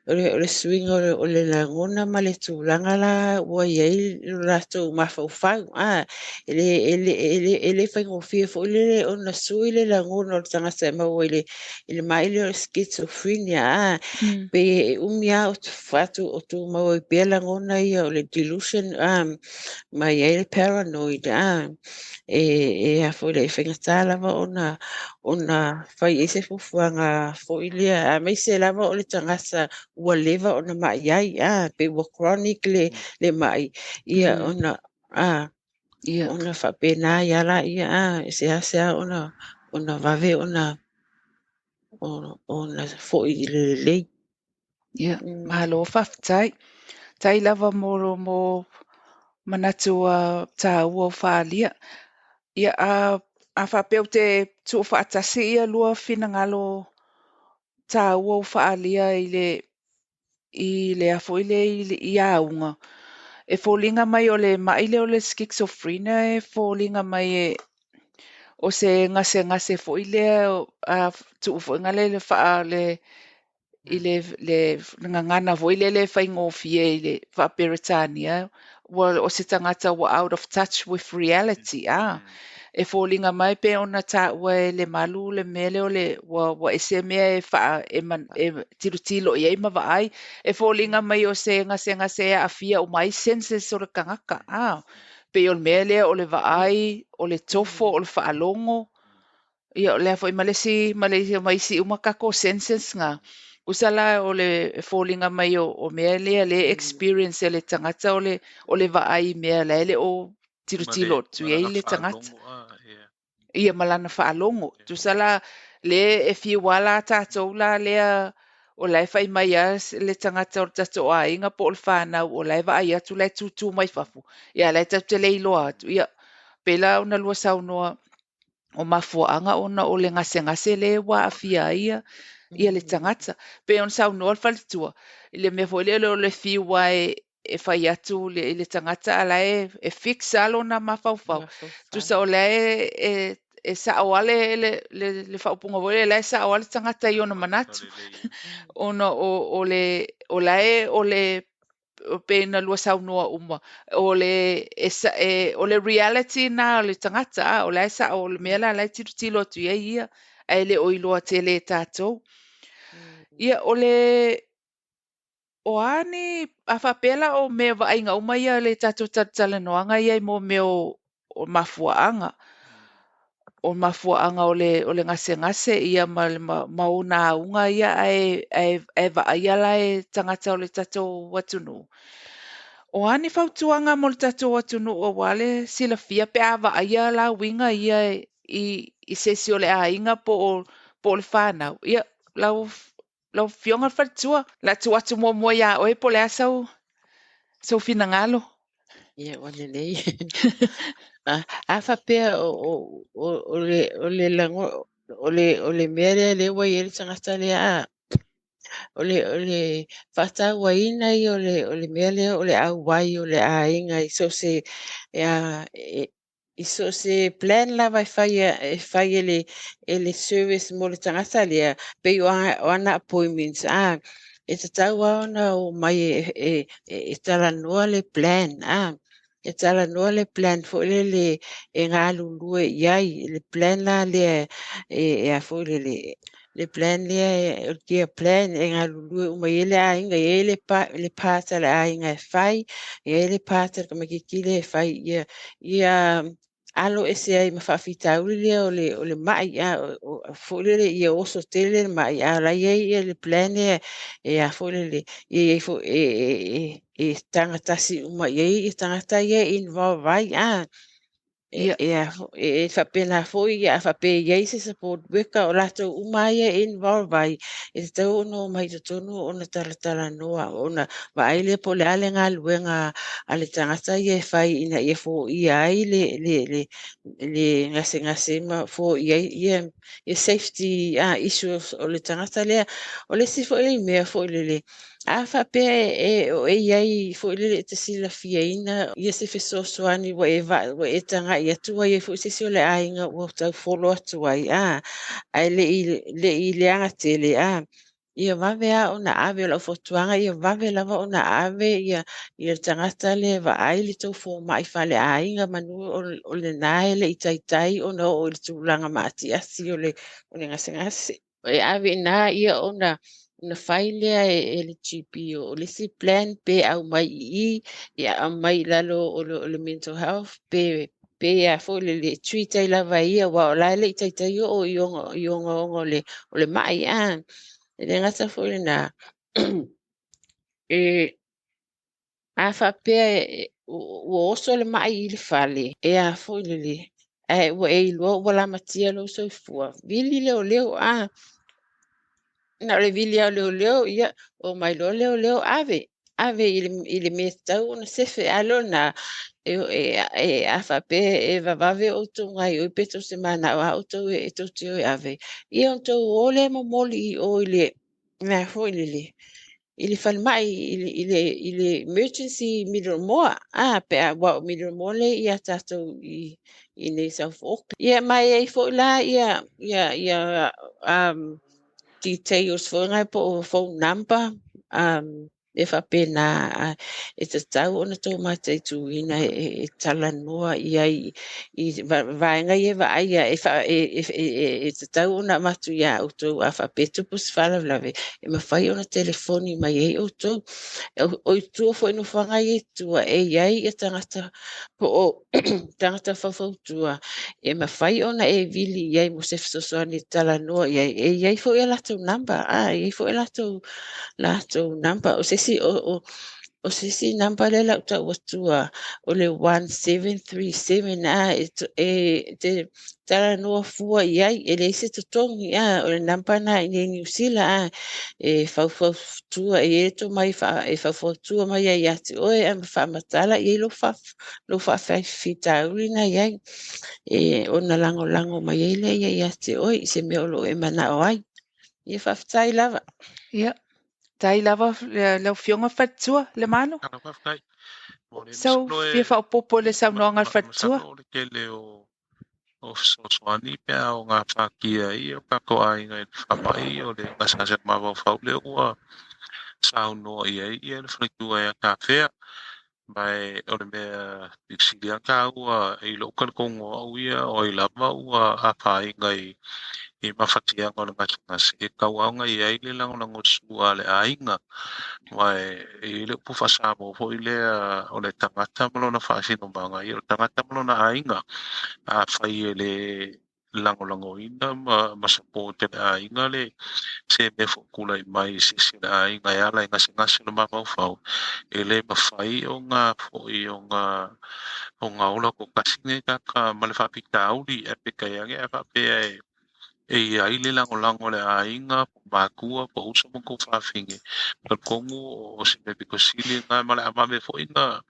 o le suiga o le lagona ma le tulaga la ua i ai lo latou mafaufau. E le faigofie foi lele ona sui le lagona o le tagata e maua i le mai lea o le schizophrenia, pe e umi lava o tumau ai pea lagona ia o le delusion, ma i ai le paranoid, e a foi le e faigata lava ona fai ai se fuafuaga foi lea, aemaise lava o le tagata ua leva ona mai ai, pe ua chronic le mai ia ona ona faapena ai lava ia e seasea ona vave ona foi i le lelei. Ia, malo faafetai. Tai lava mo manatu taua o faaalia. Ia, a faapea ou te tuufaatasi ia lua finagalo taua o faaalia i lea foi le i auga, e foliga mai o le mai lea o le schizophrenia e foliga mai e o se gasegase foi lea tuu foi ngale le faa le i le gagana foi lele e faigofie i le faa-Peretania ua o se tagata ua out of touch with reality. E foliga mai pe ona taua e le malu le mea lea o le ua ese mea e faa e, man, e tilotilo i ai ma vaai e foliga mai o se gasegase e aafia uma ai senses o le tagata, pei o le mea lea o le vaai, o le tofo, o le faalogo, ia o lea foi ma le isi ma isi uma tatou senses nga usa la o le foliga mai o mea lea le experience e le tagata o le vaai i mea la e le o tilotilo atu i ai le tagata ia ma lana faalogo. Tusa la le e fiu ala tatou la lea o la e fai mai a le tagata o le tatou aiga po o le fanau o la e vaai atu la e tūtū mai fafo ia la e tatou te le iloa atu ia pe la ona lua saunoa o mafuaaga ona o le gasegase le ua aafia ai ia le tagata. Pe ona saunoa le faletua i le mea foi lea o le fiu e fai atu i le tagata a la e fix lava lona mafaufau. Tusa o la e sao lava le faaupuga foi lea, la e sao lava le tagata i ona manatu ona o le o la e o le pe na lua saunoa uma o le e, e, o le reality na o le tagata, o la e sao o le mea la e tilotilo atu i ai ia ae le o iloa tele e tatou. Ia o le o a ni a faapea la o mea vaaiga uma ia le tatou talatalanoaga ia i mo mea o mafuaaga o le gasegase ia ma ona auga ia ae vaaia la e tagata o le tatou atunuu. O a ni fautuaga mo le tatou atunuu auā le silafia pe a vaaia lauiga ia i se isi o le aiga po o le fanau? Ia, lau afioga le faletua, o le a tuu atu muamua iā oe po o le a sau finagalo. Ia, ua lelei. A faapea o le lago o le mea lea lea ua i ai le tagata lea, o le faatauaina ia o le mea lea o le auai o le aiga i so o se plan lava e fai e le service mo le tagata lea, pei o ana appointments, e tatau lava ona omai e talanoa le plan, e talanoa le plan foi lele e galulue i ai, le plan la lea e a foi lele, le plan lea, o le care plan e galulue uma i ai le aiga, e i ai le part a le aiga e fai, e i ai le part a le tamaititi lea e fai, ia alo ese ai ma faafitauli lea o le mai, foi lele ia oso tele le mai, a la i ai le plan lea e a foi lele, ia i foi e tagatasi uma i ai i tagata ia e involve ai, e faapena foi ia a faapea i ai se support worker o latou uma ia e involve ai, e tatau ona omai i totonu ona talatalanoa ona vaai lea po o le a le galuega a le tagata ia e fai ina ia foia ai le gasegase ma foia ai ia safety issues o le tagata lea. O le isi foi mea foi lele, a faapea o e i ai foi lele e te silafiaina ia se fesoasoani ua e tagai atu ai foi se isi o le aiga ua taufolo atu ai, ae le i leaga tele, ia vave lava ona ave o lau fautuaga, ia vave lava ona ave ia le tagata lea vaai le tou fomai faleaiga manu o lena e le i taitai ona oo i le tulaga maatiati o le gasegase. E ave i ina ia ona fai lea e le GP o le isi plan pe aumai i ia aumai i lalo o le mental health pe ia foi le treat ai lava ia ua o la e le i taitai oo i ogaoga o le mai. E le gata foi lena, e a faapea ua oso le mai i le fale, e a foi lele, ae ua e iloa ua lamatia lou soifua, vili leoleo, na o le vili au leoleo, ia o mai loa leoleo ave i le mea tatau ona sefe. A lona e a faapea e vavave outou gaoioi pe tou te manao lava outou e tou te o e ave, ia ona outou o lea momoli i o i le mea foi lele, i le falemai, i le emergency Middlemore, pe a ua o Middlemore le ia tatou i nei South Auckland. Ia mai ai foi la ia details foi ngai po o phone number, e faapena e tatau ona tou mataituina e talanoa i ai i vaega ia vaaia e tatau ona avatu iā outou a faapea tupu se faalavelave e mafai ona telefoni mai ai outou. O i tua foi nofoaga ia i tua e i ai ia tagata po o tagata faufautua e mafai ona e vili i ai mo se fesoasoani e talanoa i ai. E i ai foi a latou number, e i ai foi a latou number. O se isi o se isi number lea lau tau atua o le 1737, e te talanoa fua i ai, e leai se totogi, o le number na i nei Niu Sila, e faufautua e e tomai e faufautua mai ai ia te oe ma faamatala i ai lou faafitauli na i ai, e ona lagolago mai ai lea ia te oe i se mea o loo e manao ai. Ia faafetai lava. Ia, tai lava lau afioga faletua le malo. Sau fia faaopoopo le saunoaga a le faletua. O le tele o fesoasoani pe a o ngā whākia i o tatou aiga i le faamai o le gasegase o le mafaufau lea ua saunoa i ai ia le faletua e atafea. Ma o le mea sili lava taua i lou talitonuga o au ia o ai lava ua afaina i mafatiaga o le gasegase e tauaoga i ai le lagolagosua a le aiga. Ma e i ai le upu faasamoa foi lea o le tagata ma lona faasinomaga, ia o le tagata ma lona aiga. Afai e le lagolagoina ma support e le aiga le se mea foi tulai mai i se isi o le aiga e ala i gasegase o le mafaufau, e lē mafai ona foi ona ola toatasi lenei tagata ma le faafitauli. Ae peitai ane a faapea e i ai le lagolago a le aiga po o matua po o uso ma tuafafine, talitonu o se mea pito sili lena, ma o le a vave foi ona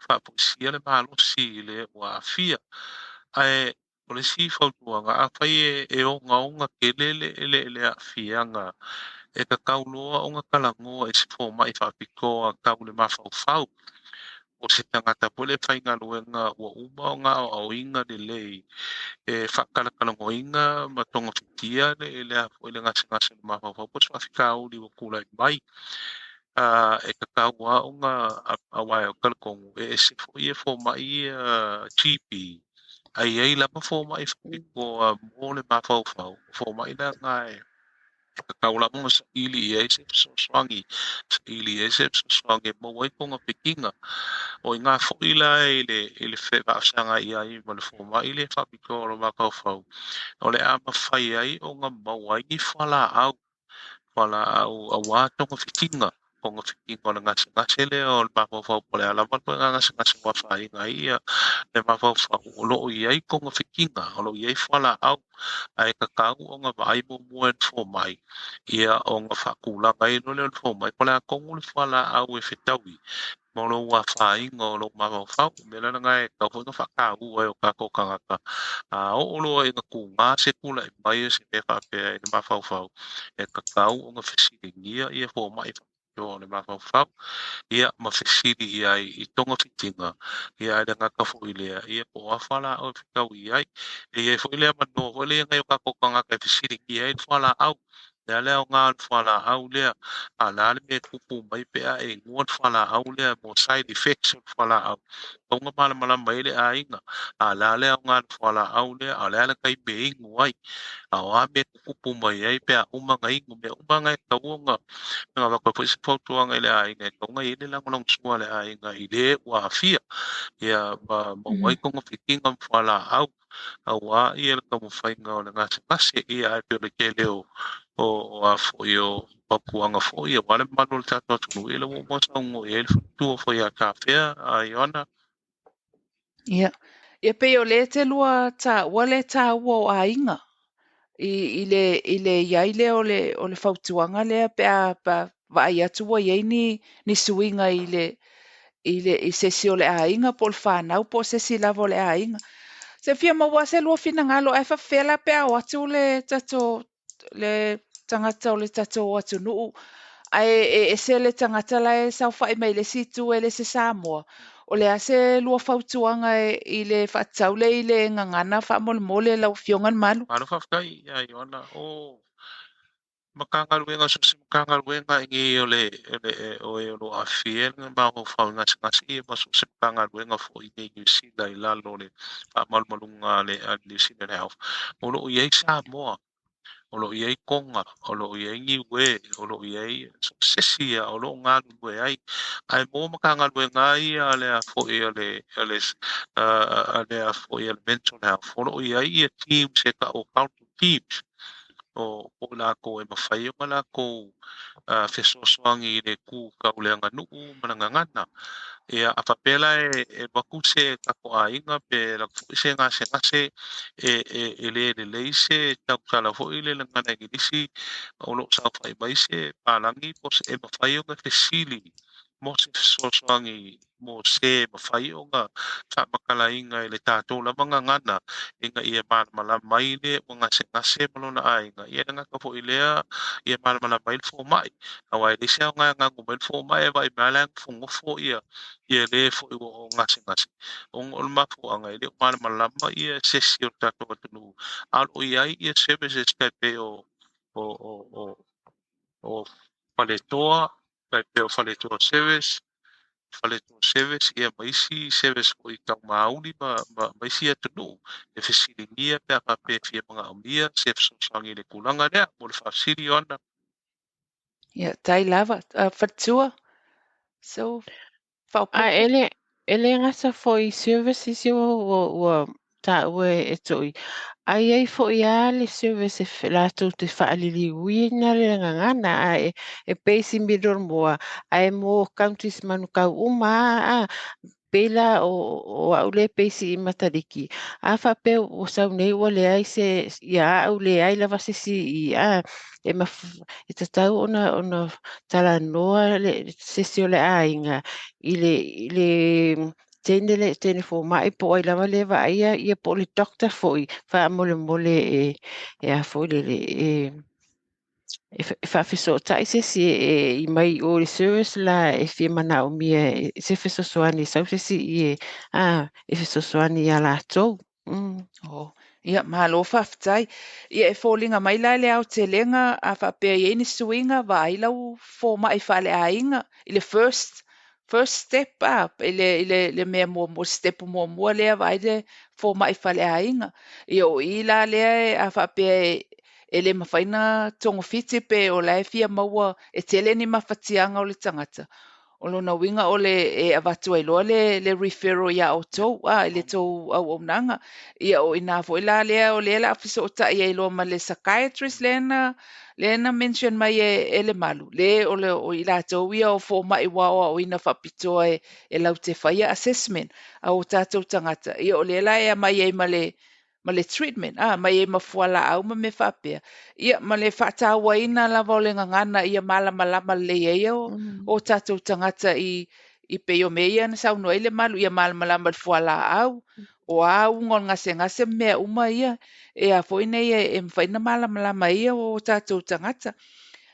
faafoisia le malosi i le ua aafia. Ae o le isi fautuaga, afai e ogaoga tele le aafiaga, e tatau loa ona talanoa i se fomai faapitoa tau le mafaufau, o se tagata foi lea e faigaluega ua uma ona aoaoina lelei e faatalatalanoaina ma togafitia le a foi le gasegase o le mafaufau po o se faafitauli ua tulai mai. E tatau lava ona, aua e talitonu e ese foi ia fomai ia GP, ae i ai lava fomai faapitoa mo le mafaufau. O fomai la na e tatau lava ona saili i ai se fesoasoani, saili i ai se fesoasoani e maua ai togafitiga. O i ina foi la i le fefaafesagai ai ma le fomai lea faapitoa o le mafaufau, o le a mafai ai ona maua ai ni fualaau, fualaau aua togafitiga, togafitiga o le gasegase lea o le mafaufau, po o le a lava le ituaiga gasegase ua afaina ai le mafaufau, o lo o i ai togafitiga, o lo o i ai fualaau, ae tatau ona vaai muamua e le fomai, ia ona faatulaga ai loa lea o le fomai, po o le a tonu le fualaau e fetaui ma lou afaina o lou mafaufau. O le mea la lena e tatau foi ona faataua e o tatou tagata, a oo loa ina tuga se tulai mai o se mea faapea i le mafaufau, e tatau ona fesiligia ia fomai faapitoa o le mafaufau, ia ma fesili i ai i togafitiga, ia ae le gata foi i lea, ia po o a fualaau e fetaui i ai. E i ai foi le avanoa foi lea i nai o tatou tagata e fesiligia ai le fualaau, o le a le aoga o le fualaau lea, a o le a le mea e tupu mai pe a e inua le fualaau lea mo side effects o le fualaau. Tatau ona malamalama ai le aiga, a o le a le aoga o le fualaau lea, a o le a le taimi e inu ai, a o a mea e tutupu mai ai pe a uma ona inu. Mea uma na e tatau ona avatu ai foi se fautuaga i le aiga, e tatau ona i ai le lagolagosua a le aiga i le ua aafia, ia ma maua ai togafitiga ma fualaau aua ia le taumafaiga o le gasegase. Ia ae pei o le tele o a foi o fautuaga foi aua le mamalu o le tatou atunuu, ia lea ua uma ona saunoa i ai le faletua foi ia Tafea, a Ioana. Ia. Ia pei o lea e te lua taua le taua o aiga i le i ai lea o le fautuaga lea pe a vaai atu ua i ai ni suiga i se isi o le aiga po o le fanau po o se isi lava o le aiga. Se fia maua se lua finagalo ae faapefea la pe a o atu le tatou le tagata o le tatou atunuu ae e ese le tagata la e saofai mai le isi itu e le se Samoa. O le a se lua fautuaga i le faatatau lea i le gagana faamolemole lau Afioga le Malu. Malo faafetai ia Ioana. O Matagaluega, so se Matagaluega i nei o le o e o lo o aafia le mafaufau i gasegase ia, ma so se Matagaluega foi i nei Niu Sila i lalo o le faamalumaluga a le New Zealand Health. O lo o i ai Samoa, o lo o i ai Tonga, o lo o i ai Niue, o lo o i ai so se isi ia o lo o galulue ai. Ae mo Matagaluega ia a le a foi a le a foi a le mental health, o lo o i ai ia teams e tau o council teams, o po o latou e mafai ona latou fesoasoani i le tu tau le aganuu ma le gagana. Ia, a faapea la e avatu se tatou aiga pe alu atu foi se gasegase e le lelei se tautala foi le gagana Igilisi, o lo o saofai mai se palagi po o se e mafai ona fesili mo se fesoasoani mo se mafai ona faamatalaina i le tatou lava gagana ina ia malamalama ai le ua gasegase ma lona aiga. Ia le gata foi lea ia malamalama ai le fomai, aua e leai se aoga e agagu mai le fomai e vaai mai lava la e nofonofo ia le foi ua o gasegase, ona o le mafuaaga e le o malamalama ia se isi o le tatou atunuu. A o lo o i ai ia services tai pei o Faletoa, tai pei o Faletoa Service, Faletoa Service, ia ma isi service foi tau mauli ma isi atunuu e fesiligia pe a faapea e fia manaomia se fesoasoani i le tulaga lea. Mo le faafesili, Ioana. Ia, tai lava. Faletua. So, A faaopoopo. e le gata foi i services ia ua taua e To'i, ai ai fo'i lava le service e latou te fa'aliliuina le gagana a e base i Middlemore ae mo counties Manukau uma a pei la o a'u lea e base i Mataliki a faapea ua sau nei ua leai se ia a'u leai lava se isi a e e tatau ona talanoa le se isi o le aiga i le teine le teine foma'i po o ai lava lea e vaaia ia po o le doctor fo'i faamolemole e a foi lele e faafesootai se isi e mai o le service la e fia manaomia se fesoasoani e sau se isi i e e fesoasoani iā latou. Oh, ia malo faafetai. Ia e foliga mai la le aotelega a faapea i ai ni suiga vaai lau foma'i faaleaiga i le first step a i le mea muamua step muamua lea vaai le foma'i faaleaiga. Ia o i la lea a faapea e le mafai ona togafiti pe o la e fia maua e tele ni mafatiaga o le tagata. O lona uiga o le e avatu ai loa le referral iā outou a i le tou auaunaga. Ia o ina foi la lea o lea o le a fesootai ai loa ma le psychiatrist lea na mention mai e Lemalu le o le o i latou ia o foma'i ua aoaoina faapitoa e laute faia assessment a o tatou tagata. Ia o lea la e aumai ai ma le treatment a mai ai ma fualaau ma mea faapea. Ia ma le faatauaina lava o le gagana ia malamalama lelei ai o tatou tagata i pei o mea ia na saunoa ai Lemalu ia malamalama i le fualaau o a uga o le gasegase ma mea uma ia e a foi nei e mafai ona malamalama ai o tatou tagata.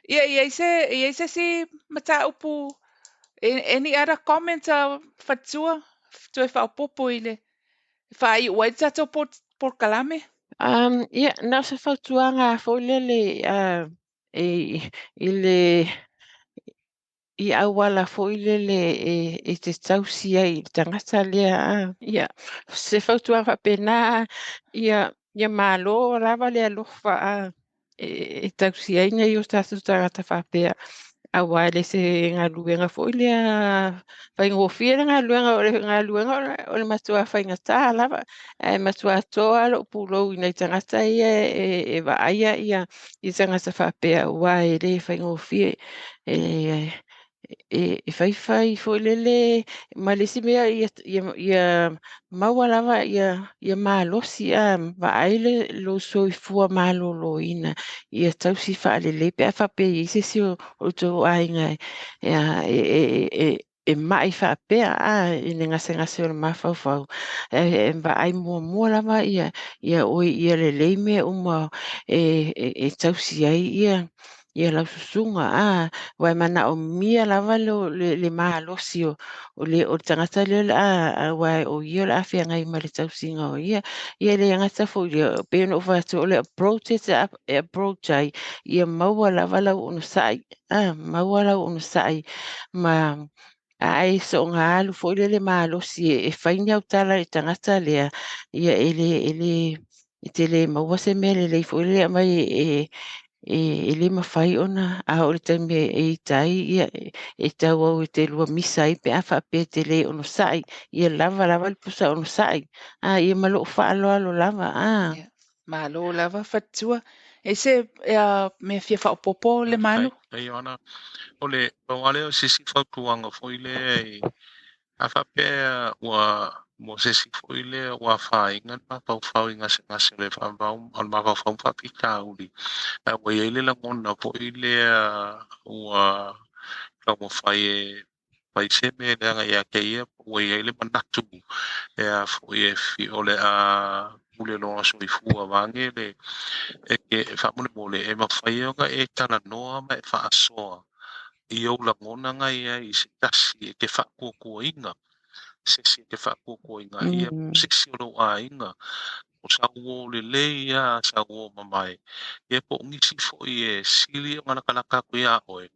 Ia i ai se isi mataupu, any other comment faletua toe faaopoopo i le faaiu ai le tatou polokalame? Ia, na o se fautuaga foi lele i le i auala foi lele e te tausi ai i le tagata lea a. Ia, se fautuaga faapena ia malo lava le alofa a e tausi ai nai o tatou tagata faapea auā e le se galuega foi lea faigofie le galuega o le galuega o le matuā faigata lava ae matuā toa lo'u pulou i nai tagata ia e vaaia ia tagata faapea auā e lē faigofie e faifai foi lele ma le isi mea ia maua lava ia malosi a vaai le lou soifua malōlōina ia tausi faalelei pe a faapea e i ai se isi o outou aiga e ma'i faapea a i le gasegase o le mafaufau e vaai muamua lava ia oe ia lelei mea uma e tausi ai ia lau susuga a ua e manaomia lava le malosi o le tagata lea o le a auā o ia o le a feagai ma le tausiga o ia ia le gata foi lea pei ona ou fai atu o le approach e approach ai ia maua lava lau onosa'i a maua lau onosa'i ma ae so'oga alu foi lele malosi e fai ni autala i le tagata lea ia e le e te le maua se mea lelei foi lele e aumai e le mafai ona a oo i le taimi e ita ai ia e tauau e te lua misa ai pe a faapea e te le onosa'i ia lava lava le pusa onosa'i a ia ma lo'u faaaloalo lava a. Ia, malo lava faletua. E se mea fia faaopoopo Lemalu? Faafetai Ioana. O le pau lava lea o se isi fautuaga foi lea a faapea ua mo se isi foi lea ua afaina le mafaufau i gasegase o le faavavau o le mafaufau ma faafitauli ae ua i ai le lagona foi lea ua taumafai e fai se mea leaga ia te ia ua i ai le manatu e a foi e o le a pule lona soifua vaeane le e ke faamolemole e mafai ona e talanoa ma e faasoa i ou lagona na ia i se tasi e te faatuatuaina se isi e te faatuatuaina ia se isi o lou aiga o sau uō lelei a sau uō mamae ia po o nisi foi e sili ona latalata atu iā oe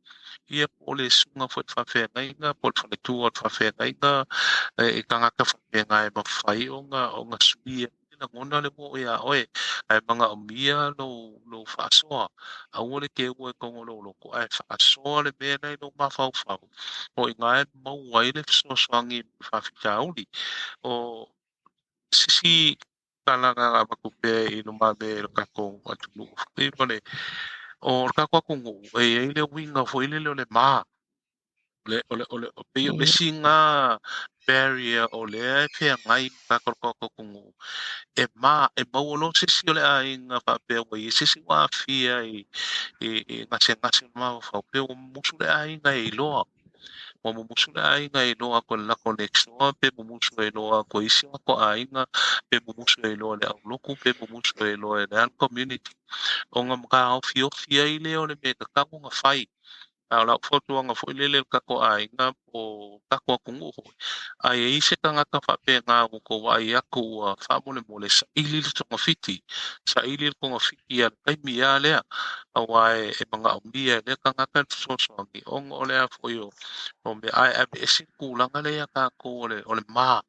ia po o le susuga foi i le faafeagaiga po o le faletua o le faafeagaiga e tagata faapena e mafai ona suia lagona le uo iā oe ae manaomia lou faasoa aua le teua i totonu o lou loto ae faasoa le mea lena i lou mafaufau o i ina e maua ai le fesoasoani i faafitauli o se isi. Tala na avatu pea i lumamea i lo tatou atunuu foi ma le o le tatou atunuu e i ai le uiga foi lele o le ma. O le o le o le pei o le isi lena barrier o lea e feagai ma tatou le tatou atunuu e ma e maua loa se isi o le aiga faapea ua i ai se isi ua aafia i gasegase o le mafaufau pei ua mumusu le aiga e iloa. Ua mumusu le aiga e iloa atu e le latou next door, pe mumusu e iloa atu e isi o latou aiga, pe mumusu e iloa e le aulotu, pe mumusu e iloa e le a le community. Ona mataofiofi ai lea o le mea e tatau ona fai. A o lau fautuaga foi lele i le tatou aiga po o tatou atunuu foi, a i ai se tagata faapena ua outou vaai atu ua faamolemole, saili le togafiti, saili le togafiti i le taimi lava lea, aua e manaomia e lea tagata le fesoasoani ona o le a foi o mea, ae aveese le tulaga lea ia tatou o le ma,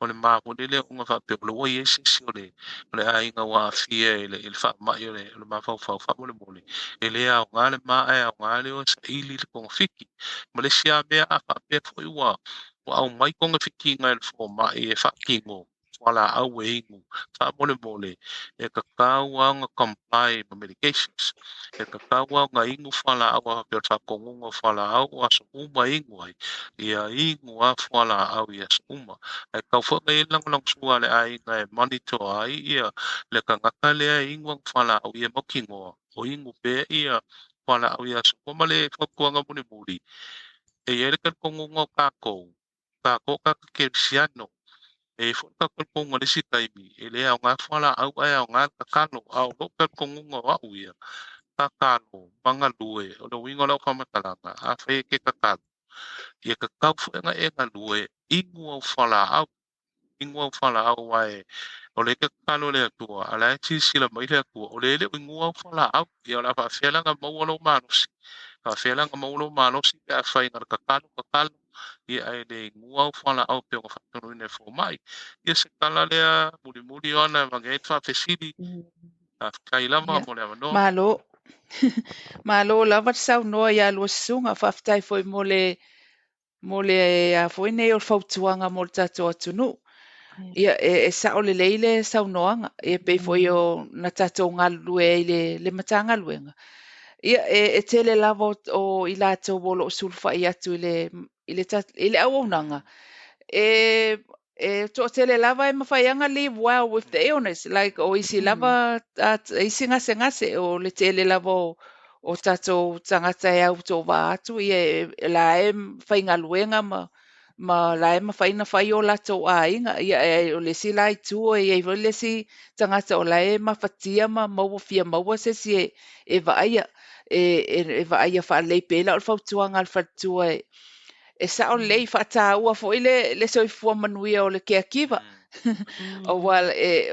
o le ma foi lele ona faapea o lea ua i ai se isi o le aiga ua aafia i le faamai o le mafaufau, faamolemole, e le aoga le ma ae aoga le o e saili le togafiti. Ma le isi lava mea, a faapea foi ua aumai togafitiga e le fomai e faatino fualaau e inu, faamolemole, e tatau lava ona comply ma medications. E tatau lava ona inu fualaau, a faapea o le faatonuga o fualaau o aso uma e inu ai, ia inu lava fualaau i aso uma. Ae tatau foi ona i ai le lagolagosua a le aiga e monitor ai ia le tagata lea e inu ana fualaau ia mautinoa o inu pea ia fualaau i aso uma. Ma le fautuaga mulimuli, e i ai le talitonuga o tatou, tatou o tagata kerisiano, e i ai foi le tatou talitonuga i le isi taimi, e le aoga fualaau ae aoga le tatalo. A o lou talitonuga o au ia, tatalo ma galue, o le uiga o lau faamatalaga, afai e te tatalo, ia tatau foi ona e galue, inu au fualaau, inu au fualaau, aua o lea e te tatalo i le Atua, a o la e silasila mai le Atua, o lea e le o inua au fualaau. Ia o le a faapefea la ona maua lou malosi? Faapefea la ona maua lou malosi pe afai na o le tatalo, tatalo, ia ae le inua au fualaau pei ona faatonuina e fomai. Ia se tala lea mulimuli Ioana e avane ai le faafesili. Faafetai lava mo le avanoa. Malo. Malo lava le saunoa ia lua susuga. Faafetai foi mo le mo le a foi nei o le fautuaga mo le tatou atunuu. Ia, e sao lelei le saunoaga, ia pei foi o na tatou galulue ai le, le Matagaluega. Ia, e tele lava o i latou o lo o sulufai atu i le auaunaga, e toatele lava e mafai ona live well with the illness, like o isi lava isi gasegase, o le tele lava o tatou tagata e autovaa atu, ia e la e faigaluega ma la e mafai ona fai o latou aiga. Ia e, o le isi la itu e i ai foi le isi tagata o la e mafatia ma maua fia maua se isi e vaaia e vaaia faalelei. Pei la o le fautuaga a le faletua e sao lelei, faataua foi le soifua manuia o le caregiver. Aua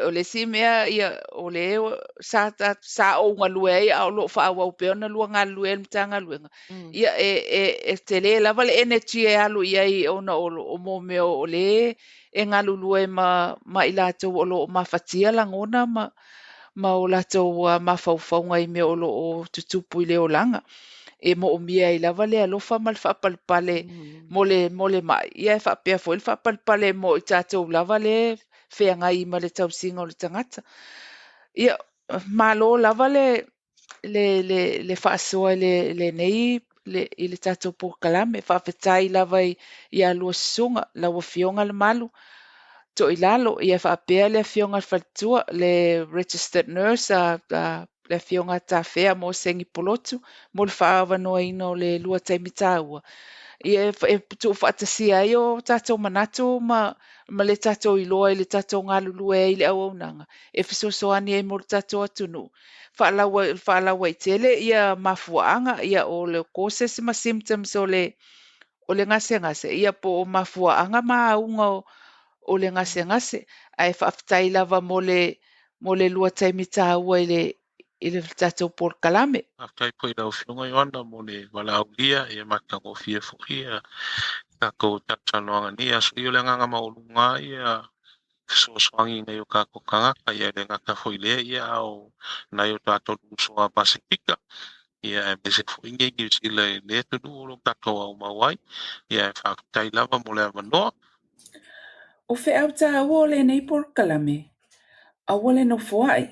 o le isi mea ia o le sa ou galue ai a o loo faaauau pea ona lua galulue ai le Matagaluega. Ia e tele lava le energy e alu i ai ona o mo mea o le e galulue ma i latou o lo o mafatia lagona ma o latou mafaufauga i mea o lo o tutupu i le olaga. E moomia ai lava le alofa ma le faapalepale mo le mai. Ia e faapea foi le faapalepale mo i tatou lava le feagai ma le tausiga o le tagata. Ia, malo lava le faasoa i lenei i le tatou polokalame. Faafetai lava ia lua susuga, lau Afioga Lemalu Toilalo, ia faapea le Afioga i le Faletua, le registered nurse, le Afioga Tafea mo Sengi Polotu, mo le faaavanoaina o le lua taimi taua. Ia e tuufaatasia ai o tatou manatu ma le tatou iloa i le tatou galulue ai i le auaunaga e fesoasoani ai mo le tatou atunuu. Faalauaitele ia mafuaaga, ia o le causes ma symptoms o le gasegase, ia po o mafuaaga ma auga o le gasegase. Ae faafetai lava mo le lua taimi taua i le tatou polokalame. Faafetai foi i lau Afioga Ioana mo le valaaulia, ia matagofie foi ia tatou talatalanoaga nei aso. Ia o le agaga maualuga ia fesoasoani nai o tatou tagata, ia e le gata foi i lea, ia a o nai o tatou uso a Pasefika, ia aemaise foi nei Niu Sila i le atunuu o lo o tatou aumau ai. Ia e faafetai lava mo le avanoa. O feau tāua o lenei polokalame. Aua le nofoaʻi,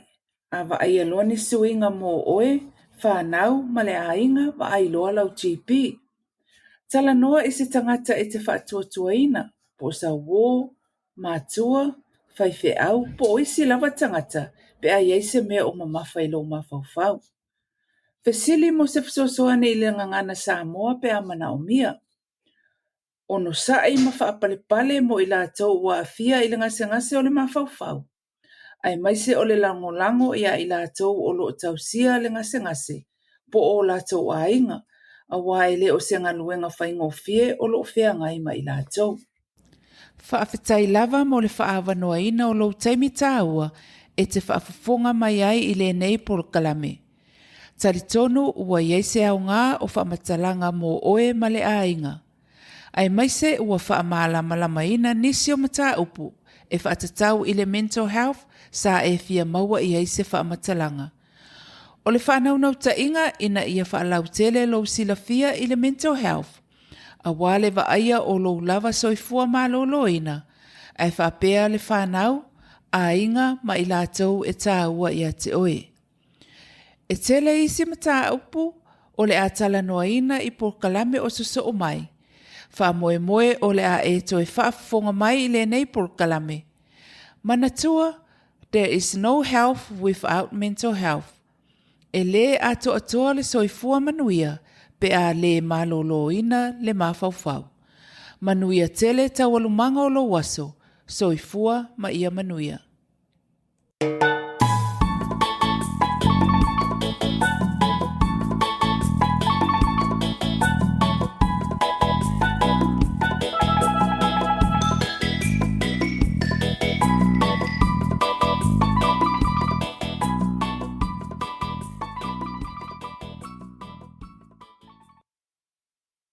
a vaaia loa ni suiga mo oe, fanau ma le aiga, vaai loa lau GP. Talanoa i se tagata e te faatuatuaina, po o sau uō, matua, faifeau po o isi lava tagata pe a i ai se mea o mamafa i lou mafaufau. Fesili mo se fesoasoani i le Gagana Samoa pe a manaomia. Onosai ma faapalepale mo i latou ua aafia i le gasegase o le mafaufau, aemaise o le lagolago iā i latou o lo o tausia le gasegase po o o latou aiga, aua e le o se galuega faigofie o lo o feagai ma i latou. Faafetai lava mo le faaavanoaina o lou taimi taua e te faafofoga mai ai i lenei polokalame. Talitonu ua i ai se aoga o faamatalaga mo oe ma le aiga, aemaise ua faamalamalamaina nisi o mataupu e faatatau i le mental health sa e fia maua i ai se faamatalaga. O le faanaunautaiga ina ia faalautele lou silafia i le mental health, aua le vaaia o lou lava soifua maloloina, ae faapea le fanau, aiga ma i latou e taua ia te oe. E tele isi mataupu o le a talanoaina i polokalame o sosoo mai. Faamoemoe o le a e toe faafofoga mai i lenei polokalame. Manatua, There is no health without mental health. E lē atoatoa le soifua manuia pe a lē maloloina le mafaufau. Manuia tele taualumaga o lou aso. Soifua ma ia manuia.